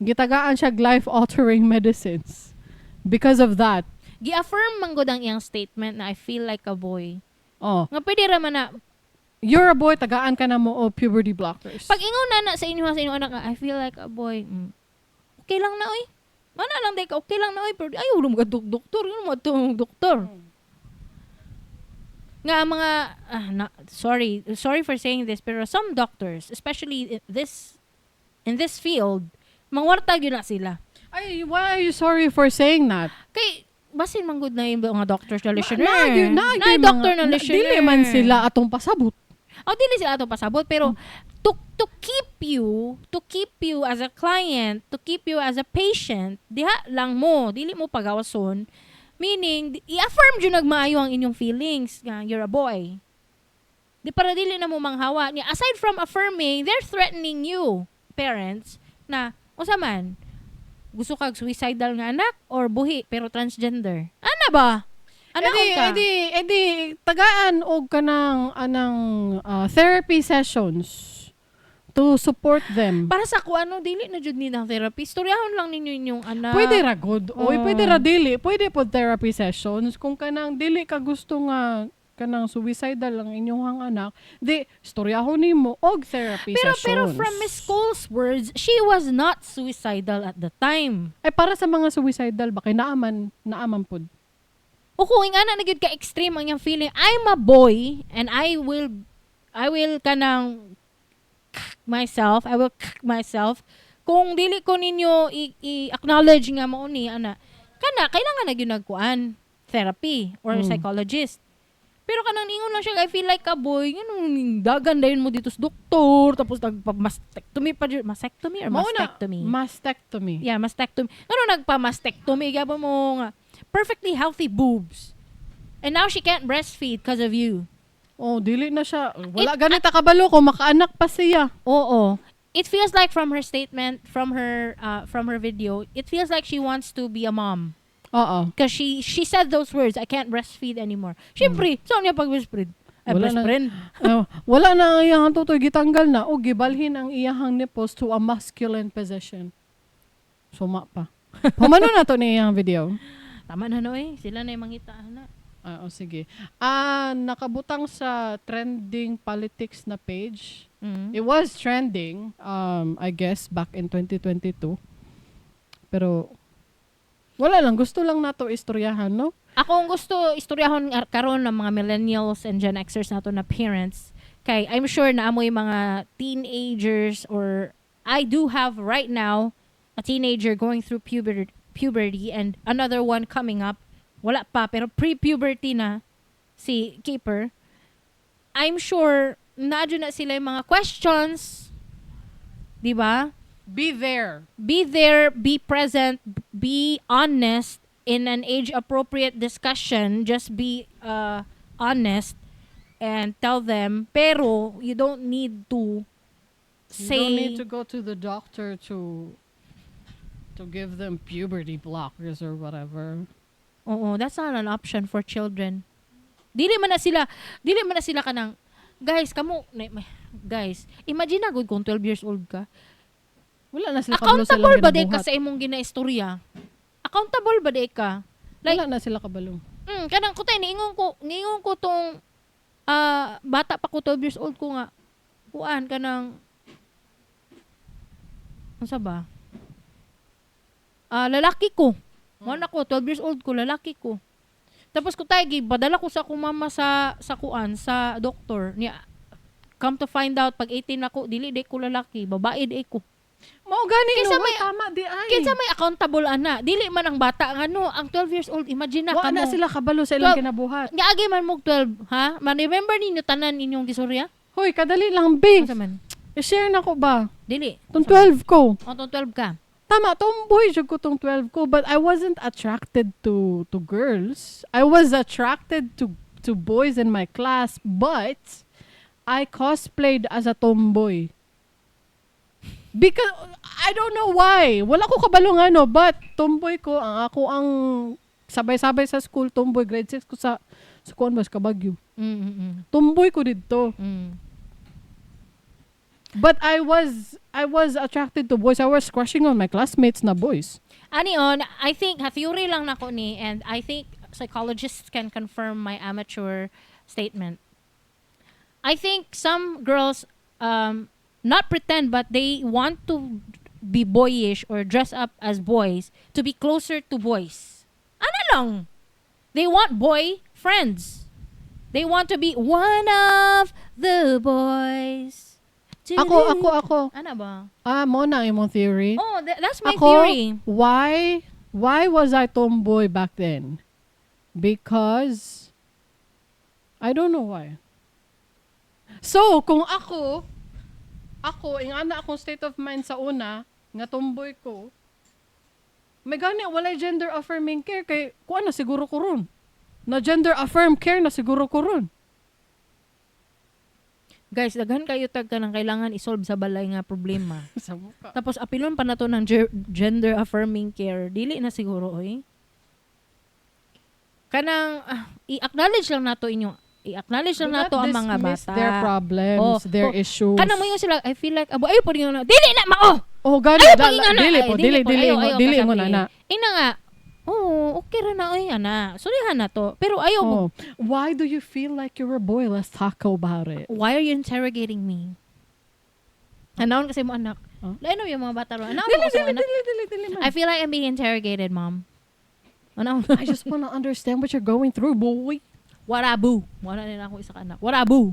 gitagaan siya life-altering medicines because of that. Gi-affirm man gud ang iyang statement na "I feel like a boy." Oh, Nga pwede ra man na you're a boy, tagaan ka na mo o puberty blockers. Pag ingon na na sa inyong anak nga, "I feel like a boy." Okay lang na oy. Mana lang day ka, okay lang na oy, pero ayaw mo doktor, yun mo doktor. Nga ang mga na, sorry, sorry for saying this, pero some doctors, especially in this field, mangwarta gyud na sila. Ay, why are you sorry for saying that? Kay basin man gud na yung mga doctors na listener. Na, Na, doctor na listener. Dili man sila atong pasabot. Oh, dili sila atong pasabot, pero to keep you as a client, to keep you as a patient, diha lang mo, dili mo pagawason. Meaning, i-affirm jud nagmaayo ang inyong feelings nga you're a boy. Di para dili na mo manghawa. Niya, aside from affirming, they're threatening you, parents, na unsa man, gusto kag suicidal nga anak or buhi pero transgender? Ana ba? Ana edi, ka? Edi, tagaan og kanang anang therapy sessions to support them. Para sa ko ano, dili na jud ni ng therapy. Istoryahon lang ninyo inyong anak. Pwede ra good. Oy, Oh. pwede ra dili. Pwede po therapy sessions kung kanang dili ka gusto nga kanang suicidal ang inyong anak, di istoryahon nimo og therapy Pero sessions. pero from Miss Cole's words, she was not suicidal at the time. Ay, para sa mga suicidal ba kay naaman pud. O kung ingana na gyud ka extreme ang iyang feeling, "I'm a boy and I will kanang myself, I will myself kung dili ko ninyo i-acknowledge nga mao ni ana." Kana kailangan na gyud nagkuan therapy or psychologist. Pero kanang ingon lang siya, "I feel like a boy," yun, dagan dayon mo dito sa doktor, tapos nagpa-mastectomy pa jud. Mastectomy or Mao na, mastectomy? Mastectomy. Yeah, mastectomy. Ano nagpa-mastectomy? Gabo mo nga. Perfectly healthy boobs. And now she can't breastfeed because of you. Oh, dili na siya. Wala ganit kabalo kung makaanak pa siya. Oo. It feels like from her statement, from her video, it feels like she wants to be a mom. Oo. Because she said those words, "I can't breastfeed anymore." Siyempre, saan niya pag-breastfeed? Ay, Wala na. breastfeed. Wala na ang iyang tutoy, gitanggal na o gibalhin ang iyahang nipples to a masculine position. Suma pa. Pumano na to ni iyang video. Tama na no eh. Sila na yung mangita na. Ah, oh, sige. Ah, nakabutang sa trending politics na page. It was trending, I guess, back in 2022. Pero, Wala lang, gusto lang nato istoryahan, no? Ako ang gusto istoryahon karon ng mga millennials and Gen Xers nato na parents kay I'm sure na amoy mga teenagers, or I do have right now a teenager going through puberty and another one coming up. Wala pa, pero pre-puberty na si Keeper. I'm sure naa na sila yung mga questions, 'di ba? Be there. Be there, be present, be honest in an age appropriate discussion. Just be honest and tell them. Pero you don't need to You say don't need to go to the doctor to give them puberty blockers or whatever. Oo, that's not an option for children. Dili man na sila kanang, guys, kamo guys, imagine na gud kung 12 years old ka. Wala na sila kabalo sa Accountable ilang ba di ka ginabuhat. sa imong ginaistorya? Accountable ba di ka? Like, Wala na sila kabalo. Kanang kutay niingon ko tong bata pa ko, 12 years old ko nga kuan, kanang unsa ba? Ah, lalaki ko. Mo na ko 12 years old ko, lalaki ko. Tapos ko tay padala ko sa akong mama sa kuan, sa doktor niya. Come to find out, pag 18 ako, dili di ko lalaki, babae di ko. Mao gani, Kinsa no, tama di ay. Kinsa may accountable ana? Dili man ang bata nga, no, ang 12 years old, imagine na Wa na kamo. sila kabalo sa ilang 12 kinabuhat. Niagi man mo 12, ha? Man-remember ninyo tanan inyong gisurya? Hoy, kadali lang, be. Unsa man? I-share na ko ba? Dili. Tong 12 ko. O, tong 12 ka. Tama, tomboy jud ko tong 12 ko, but I wasn't attracted to girls. I was attracted to boys in my class, but I cosplayed as a tomboy. Because I don't know why. Wala ko kabalo nga, no, but tomboy ko ang ako ang sabay-sabay sa school, tomboy, grade 6 ko sa kuan ba, sa Kabagyo. Tomboy ko didto. But I was attracted to boys. I was crushing on my classmates na boys. Ani on, I think, ha, theory lang nako ni, and I think psychologists can confirm my amateur statement. I think some girls not pretend, but they want to be boyish or dress up as boys to be closer to boys. Ano lang? They want boy friends. They want to be one of the boys. Ako. Ano ba? Ah, mo na imong theory. Oh, that's my Ako, theory. why was I tomboy back then? Because I don't know why. So, kung ako, ingana akong state of mind sa una, nga tomboy ko, may gani, walay gender affirming care, kay, kuan na siguro ko ron. Na gender affirm care na siguro ko ron. Guys, daghan kayo tag kanang kailangan isolve sa balay nga problema. Sa muka. Tapos apilon pa nato ng gender affirming care. Dili na siguro oy. Kanang i-acknowledge lang nato inyo. I-acknowledge lang Do not nato ang mga dismiss bata. their problems, Oh, their oh, issues. Kanang mo sila, "I feel like abo," ayo po na. Dili na mao. Oh, gani, Ayaw dala, pag ingana. dili Ay, po, dili, po. dili, Ayaw, ingon, ayaw dili, ingon kasabi. na. Ina nga, oo, okay ra na oy ana. Surihan na to. Pero ayaw mo. Oh, why do you feel like you're a boy? Let's talk about it. Why are you interrogating me? Anaon kasi mo anak. Huh? Lain yung mga bata ron. Anaon Dili, mo kasi mo dili, anak. dili, dili, dili, man. I feel like I'm being interrogated, Mom. Ano? I just wanna understand what you're going through, boy. What I boo. Wala nila akong isa ka anak. What I boo.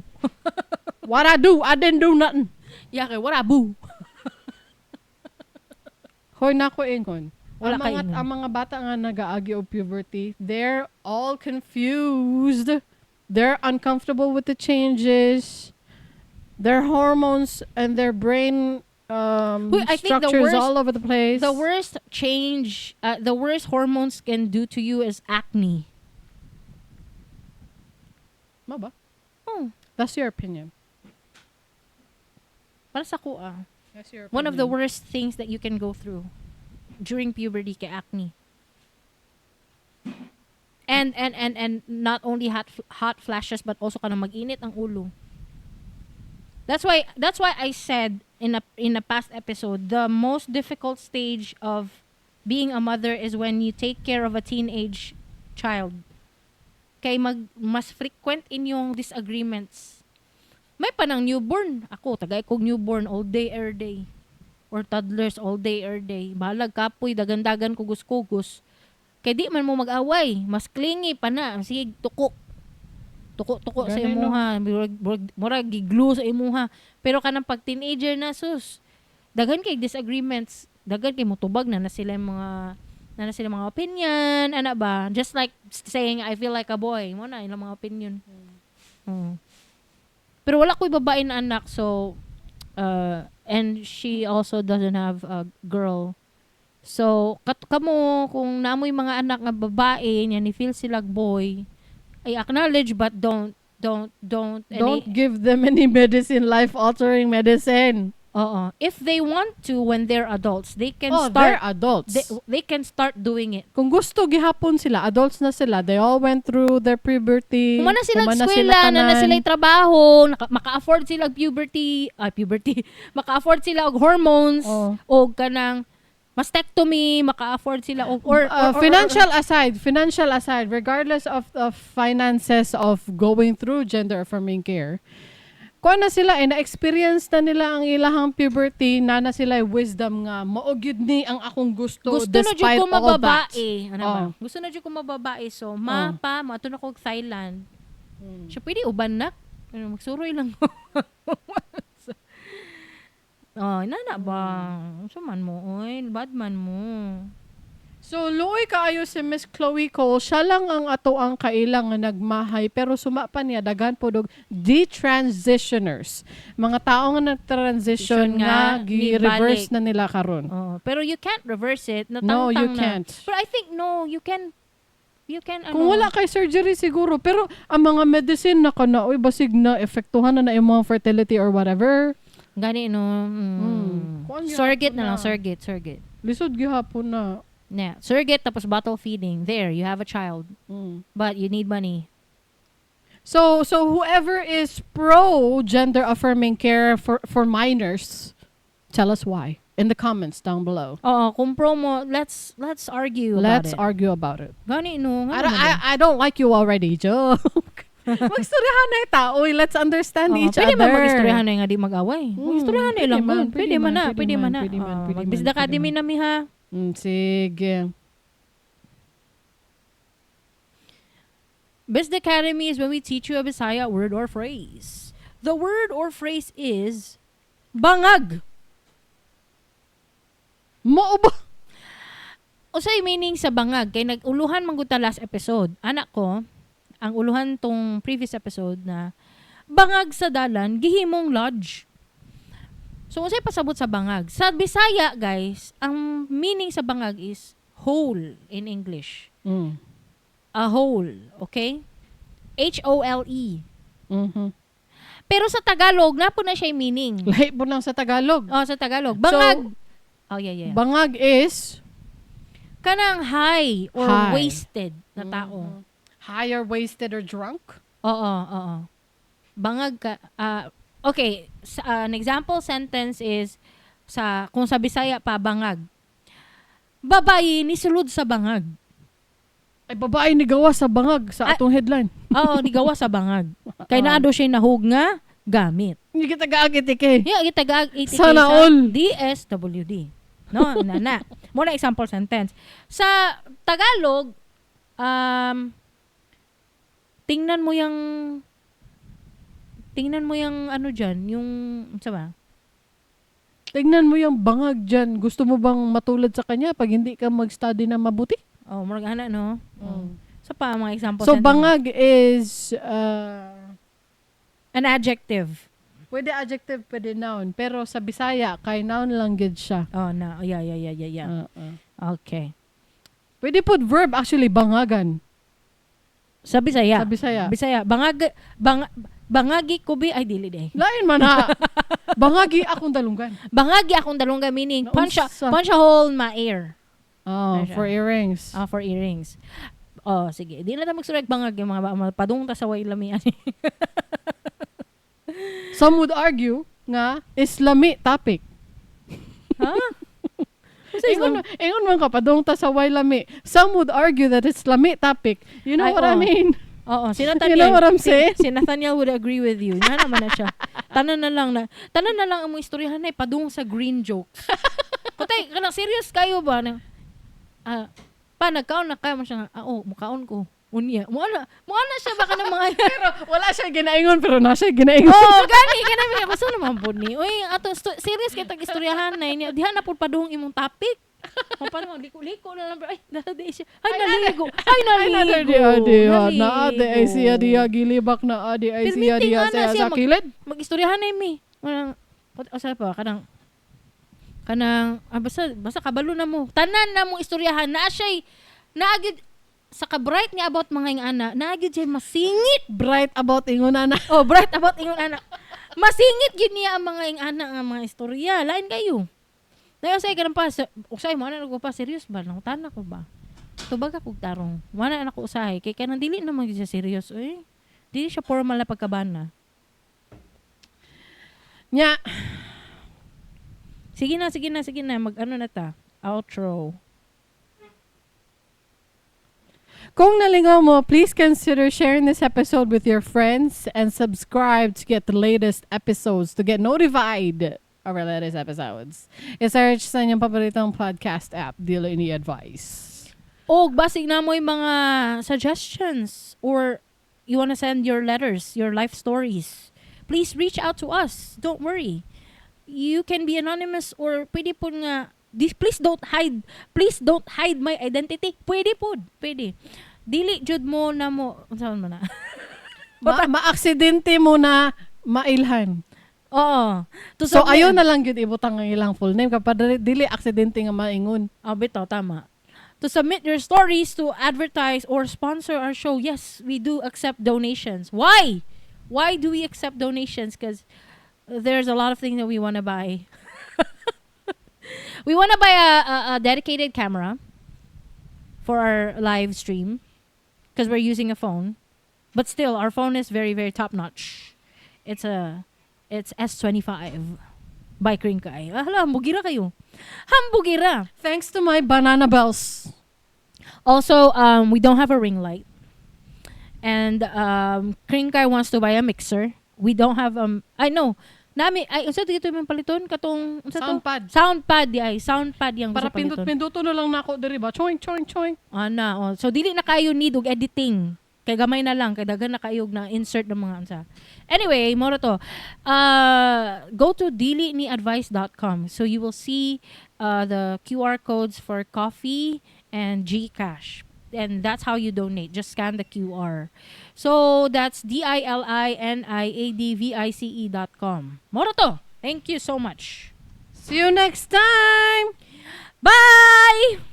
What I do? I didn't do nothing. Yeah, kay what I boo. Hoy, nako ingon. Wala Ang kay mga, ingon. ang mga bata nga nagaagi og puberty, they're all confused. They're uncomfortable with the changes. Their hormones and their brain Uy, I think the structure is worst- all over the place. The worst change, the worst hormones can do to you is acne. Mao ba? Oh, That's your opinion. Para sa ko ah. That's your One of the opinion. worst things that you can go through during puberty kay acne. And not only hot flashes but also kanang mag-init ang ulo. That's why I said in a past episode, the most difficult stage of being a mother is when you take care of a teenage child. Kay mag mas frequent inyong disagreements. May panang newborn. Ako, tagay kog newborn all day, every day. Or toddlers all day, every day. Bahalag kapoy, dagandagan, kugos-kugos. Kay di man mo mag-away, mas clingy pa na, sige tuko. Tuko-tuko sa Ganun, no? imuha, murag gi-glue sa imuha. Pero kanang pag teenager na, sus, daghan kay disagreements, daghan kay mutubag na na sila yung mga na sila mga opinion, ana ba? Just like saying "I feel like a boy," mo na ilang mga opinion. Oo. Pero wala ko'y babae na anak, so and she also doesn't have a girl. So, kamo kung naamoy mga anak nga babae niya ni feel sila boy, I acknowledge but don't any, Don't give them any medicine, life-altering medicine. Oo. If they want to when they're adults, they can Oh, start they're adults. They can start doing it. Kung gusto gihapon sila, adults na sila. They all went through their puberty. Human na sila Human na eskwela, na tanan. sila trabaho, maka-afford sila og puberty, puberty, maka-afford sila og hormones, Oh. og kanang mastectomy, maka-afford sila og or, Financial aside, regardless of the finances of going through gender affirming care, kuha na sila eh, na-experience na nila ang ilahang puberty, na sila wisdom nga, mao gyud ni ang akong gusto, Gusto na jud despite ko all that. mababae. Ano ba? Oh. Gusto na jud ko mababae. So, ma, pa, moadto na ko og Thailand. Siya pwede uban na. Pero magsuroy lang ko. Oh, nana ba? Unsa man mo, oy, bad man mo. So, luoy kaayo si Miss Chloe Cole. Siya lang ang ato ang kailang nga nagmahay. Pero suma pa niya, daghan po og detransitioners. Mga tao nga nag-transition Transition nga, nga, gi-reverse nibalik. na nila karon. Oh, pero you can't reverse it. No, Natangtang you na. can't. But I think no, you can ano, Kung wala kay surgery siguro, pero ang mga medicine na kana, oy, basig na epektuhan na na imong mga fertility or whatever. Gani no. Kuan gyud Surrogate na lang, na. surrogate, surrogate. Lisod gihapon na. Yeah, surrogate tapos bottle feeding. There, you have a child, but you need money. So whoever is pro gender affirming care for minors, tell us why in the comments down below. Oo, kung pro mo, let's argue Let's about it. argue about it. Gani no. I, Ngano don't- man I don't like you already, joke. Magstoryahan na ita. Uy, let's understand Oo, each pwede other. man mag-istoryahan na nga di mag-away. Mag-istoryahan na Pwede lang man, gud. Pwede man na, pwede man na. pwede man, Oo, pwede man, Magbisda pwede Academy man. na mi ha. Sige. Bisda Academy is when we teach you a Bisaya word or phrase. The word or phrase is bangag. Mao ba? Usay meaning sa bangag kay nag-uluhan man gud ta last episode. Anak ko, ang uluhan tong previous episode na bangag sa dalan gihimong lodge. So unsay pasabot sa bangag? Sa Bisaya, guys, ang meaning sa bangag is hole in English. A hole, okay? H O L E. Pero sa Tagalog, naa po na siya yung meaning. Lahi po lang sa Tagalog. Oh, sa Tagalog. Bangag. Oh, yeah. Bangag is Kanang high or High. wasted na tao. High or wasted or drunk. Oo. Bangag ka. Okay, sa, an example sentence is sa kung sa Bisaya pa, bangag. Babae ni sulod sa bangag. Ay, babae ni gawa sa bangag sa Ah. atong headline. Oo, nigawa sa bangag. Kay naa daw siya nahug nga gamit. Hindi kita gaagit eh. Yeah, kita gaag 80K Sana sa all. DSWD. No, na na. Mo na example sentence. Sa Tagalog, tingnan mo yung ano diyan, yung sa ba? Tingnan mo yung bangag dyan. Gusto mo bang matulad sa kanya pag hindi ka mag-study na mabuti? Oh, murag ana no. Oh. Sa pa mga example So, sentence. bangag is An adjective. Pwede adjective, pwede noun. Pero sa Bisaya, kay noun lang gid siya. Oh, na. Oh, yeah. Okay. Pwede pud verb actually, bangagan. Sa Bisaya. Sa Bisaya. Bisaya. Bangag bangagi ko bi ay dili day. Lain man ha. Bangagi akong dalunggan. Bangagi akong dalungga meaning Naunsa. punch a hole in my ear. Oh, Ano siya? for earrings. Ah, for earrings. Oh, sige. Di na ta magsurag bangag yung mga padung ta sa way lamian. Some would argue nga Islami topic. Ha? Ingon man ka padung ta sa way lami. Some would argue that it's lami topic. You know Ay, what I oo. mean? Oo, si Nathaniel. You know what I'm saying? Si Nathaniel would agree with you. Nga naman na siya. Tanan na lang ang mga istoryahan ay padung sa green jokes. Kutay, kanang serious kayo ba na? Ah, Pa nagkaon na ka mo siya nga, ah, oh, mukaon ko. Unya, mo ana siya baka ng mga Pero wala siya ginaingon pero na siya ginaingon. Oh, gani gani mi ako sa naman pud ni. Uy, atong serious kay tag istoryahan na ini. Diha na pud padung imong topic. Kung paano liko-liko na lang ay nasa siya. Ay naligo. Ay Ay, naligo. na di na ade ay siya diya gilibak na ade ay siya Permiting diya ana sa siya sa kilid. Mag-istoryahan na mi. Walang o sa pa kanang kanang ah, basta basta kabalo na mo. Tanan na mong istoryahan naa siya'y naa gyud sa ka-bright nga about mga ing-ana, naa gyud siya masingit. Bright about ingon ana. Oh, bright about ingon ana. Masingit gyud niya ang mga ing-ana nga mga istorya. Lain kayo. Dayon say kanang pa usay mo ana ko pa serious ba nang tana ko ba? Tubag ako og tarong. Wala na ako usahay kay kanang dili na man gyud siya serious oy. Dili siya formal na pagkabana. Nya, Sige na, sige na, sige na. Mag-ano na ta. Outro. Kung nalingaw mo, please consider sharing this episode with your friends and subscribe to get the latest episodes, to get notified of our latest episodes. I-search sa inyong paboritong podcast app, Dili Ni Advice. Og basig na mo yung mga suggestions or you wanna send your letters, your life stories. Please reach out to us. Don't worry. You can be anonymous or pwede po nga this, please don't hide. Please don't hide my identity. Pwede po. Pwede. Dili jud mo na mo unsa man na. Ma-aksidente mo na mailhan. Oo. To So, submit- ayaw na lang yun ibutang ang ilang full name kapag dili aksidente nga maingon. Oh, bitaw, tama. To submit your stories, to advertise or sponsor our show, yes, we do accept donations. Why? Why do we accept donations? Because there's a lot of things that we want to buy. We want to buy a dedicated camera for our live stream because we're using a phone. But still, our phone is very, very top notch. It's S25 by Kringkai. Ah, hala, hambugira kayo. Hambugira. Thanks to my banana bells. Also, we don't have a ring light. And Kringkai wants to buy a mixer. We don't have I know. Nami ay unsa dito yung paliton katong unsa to? Soundpad. Soundpad di ay soundpad yang Para gusto paliton. pindot-pinduto na lang nako diri ba? Choing, choing, choing. Ana, oh. So dili na kayo need og editing. Kay gamay na lang kay daghan na kayo og na insert ng mga unsa. Anyway, moro to. Go to diliniadvice.com so you will see the QR codes for coffee and GCash. And that's how you donate. Just scan the QR. So that's diliniadvice.com. Moro to. Thank you so much. See you next time! Bye!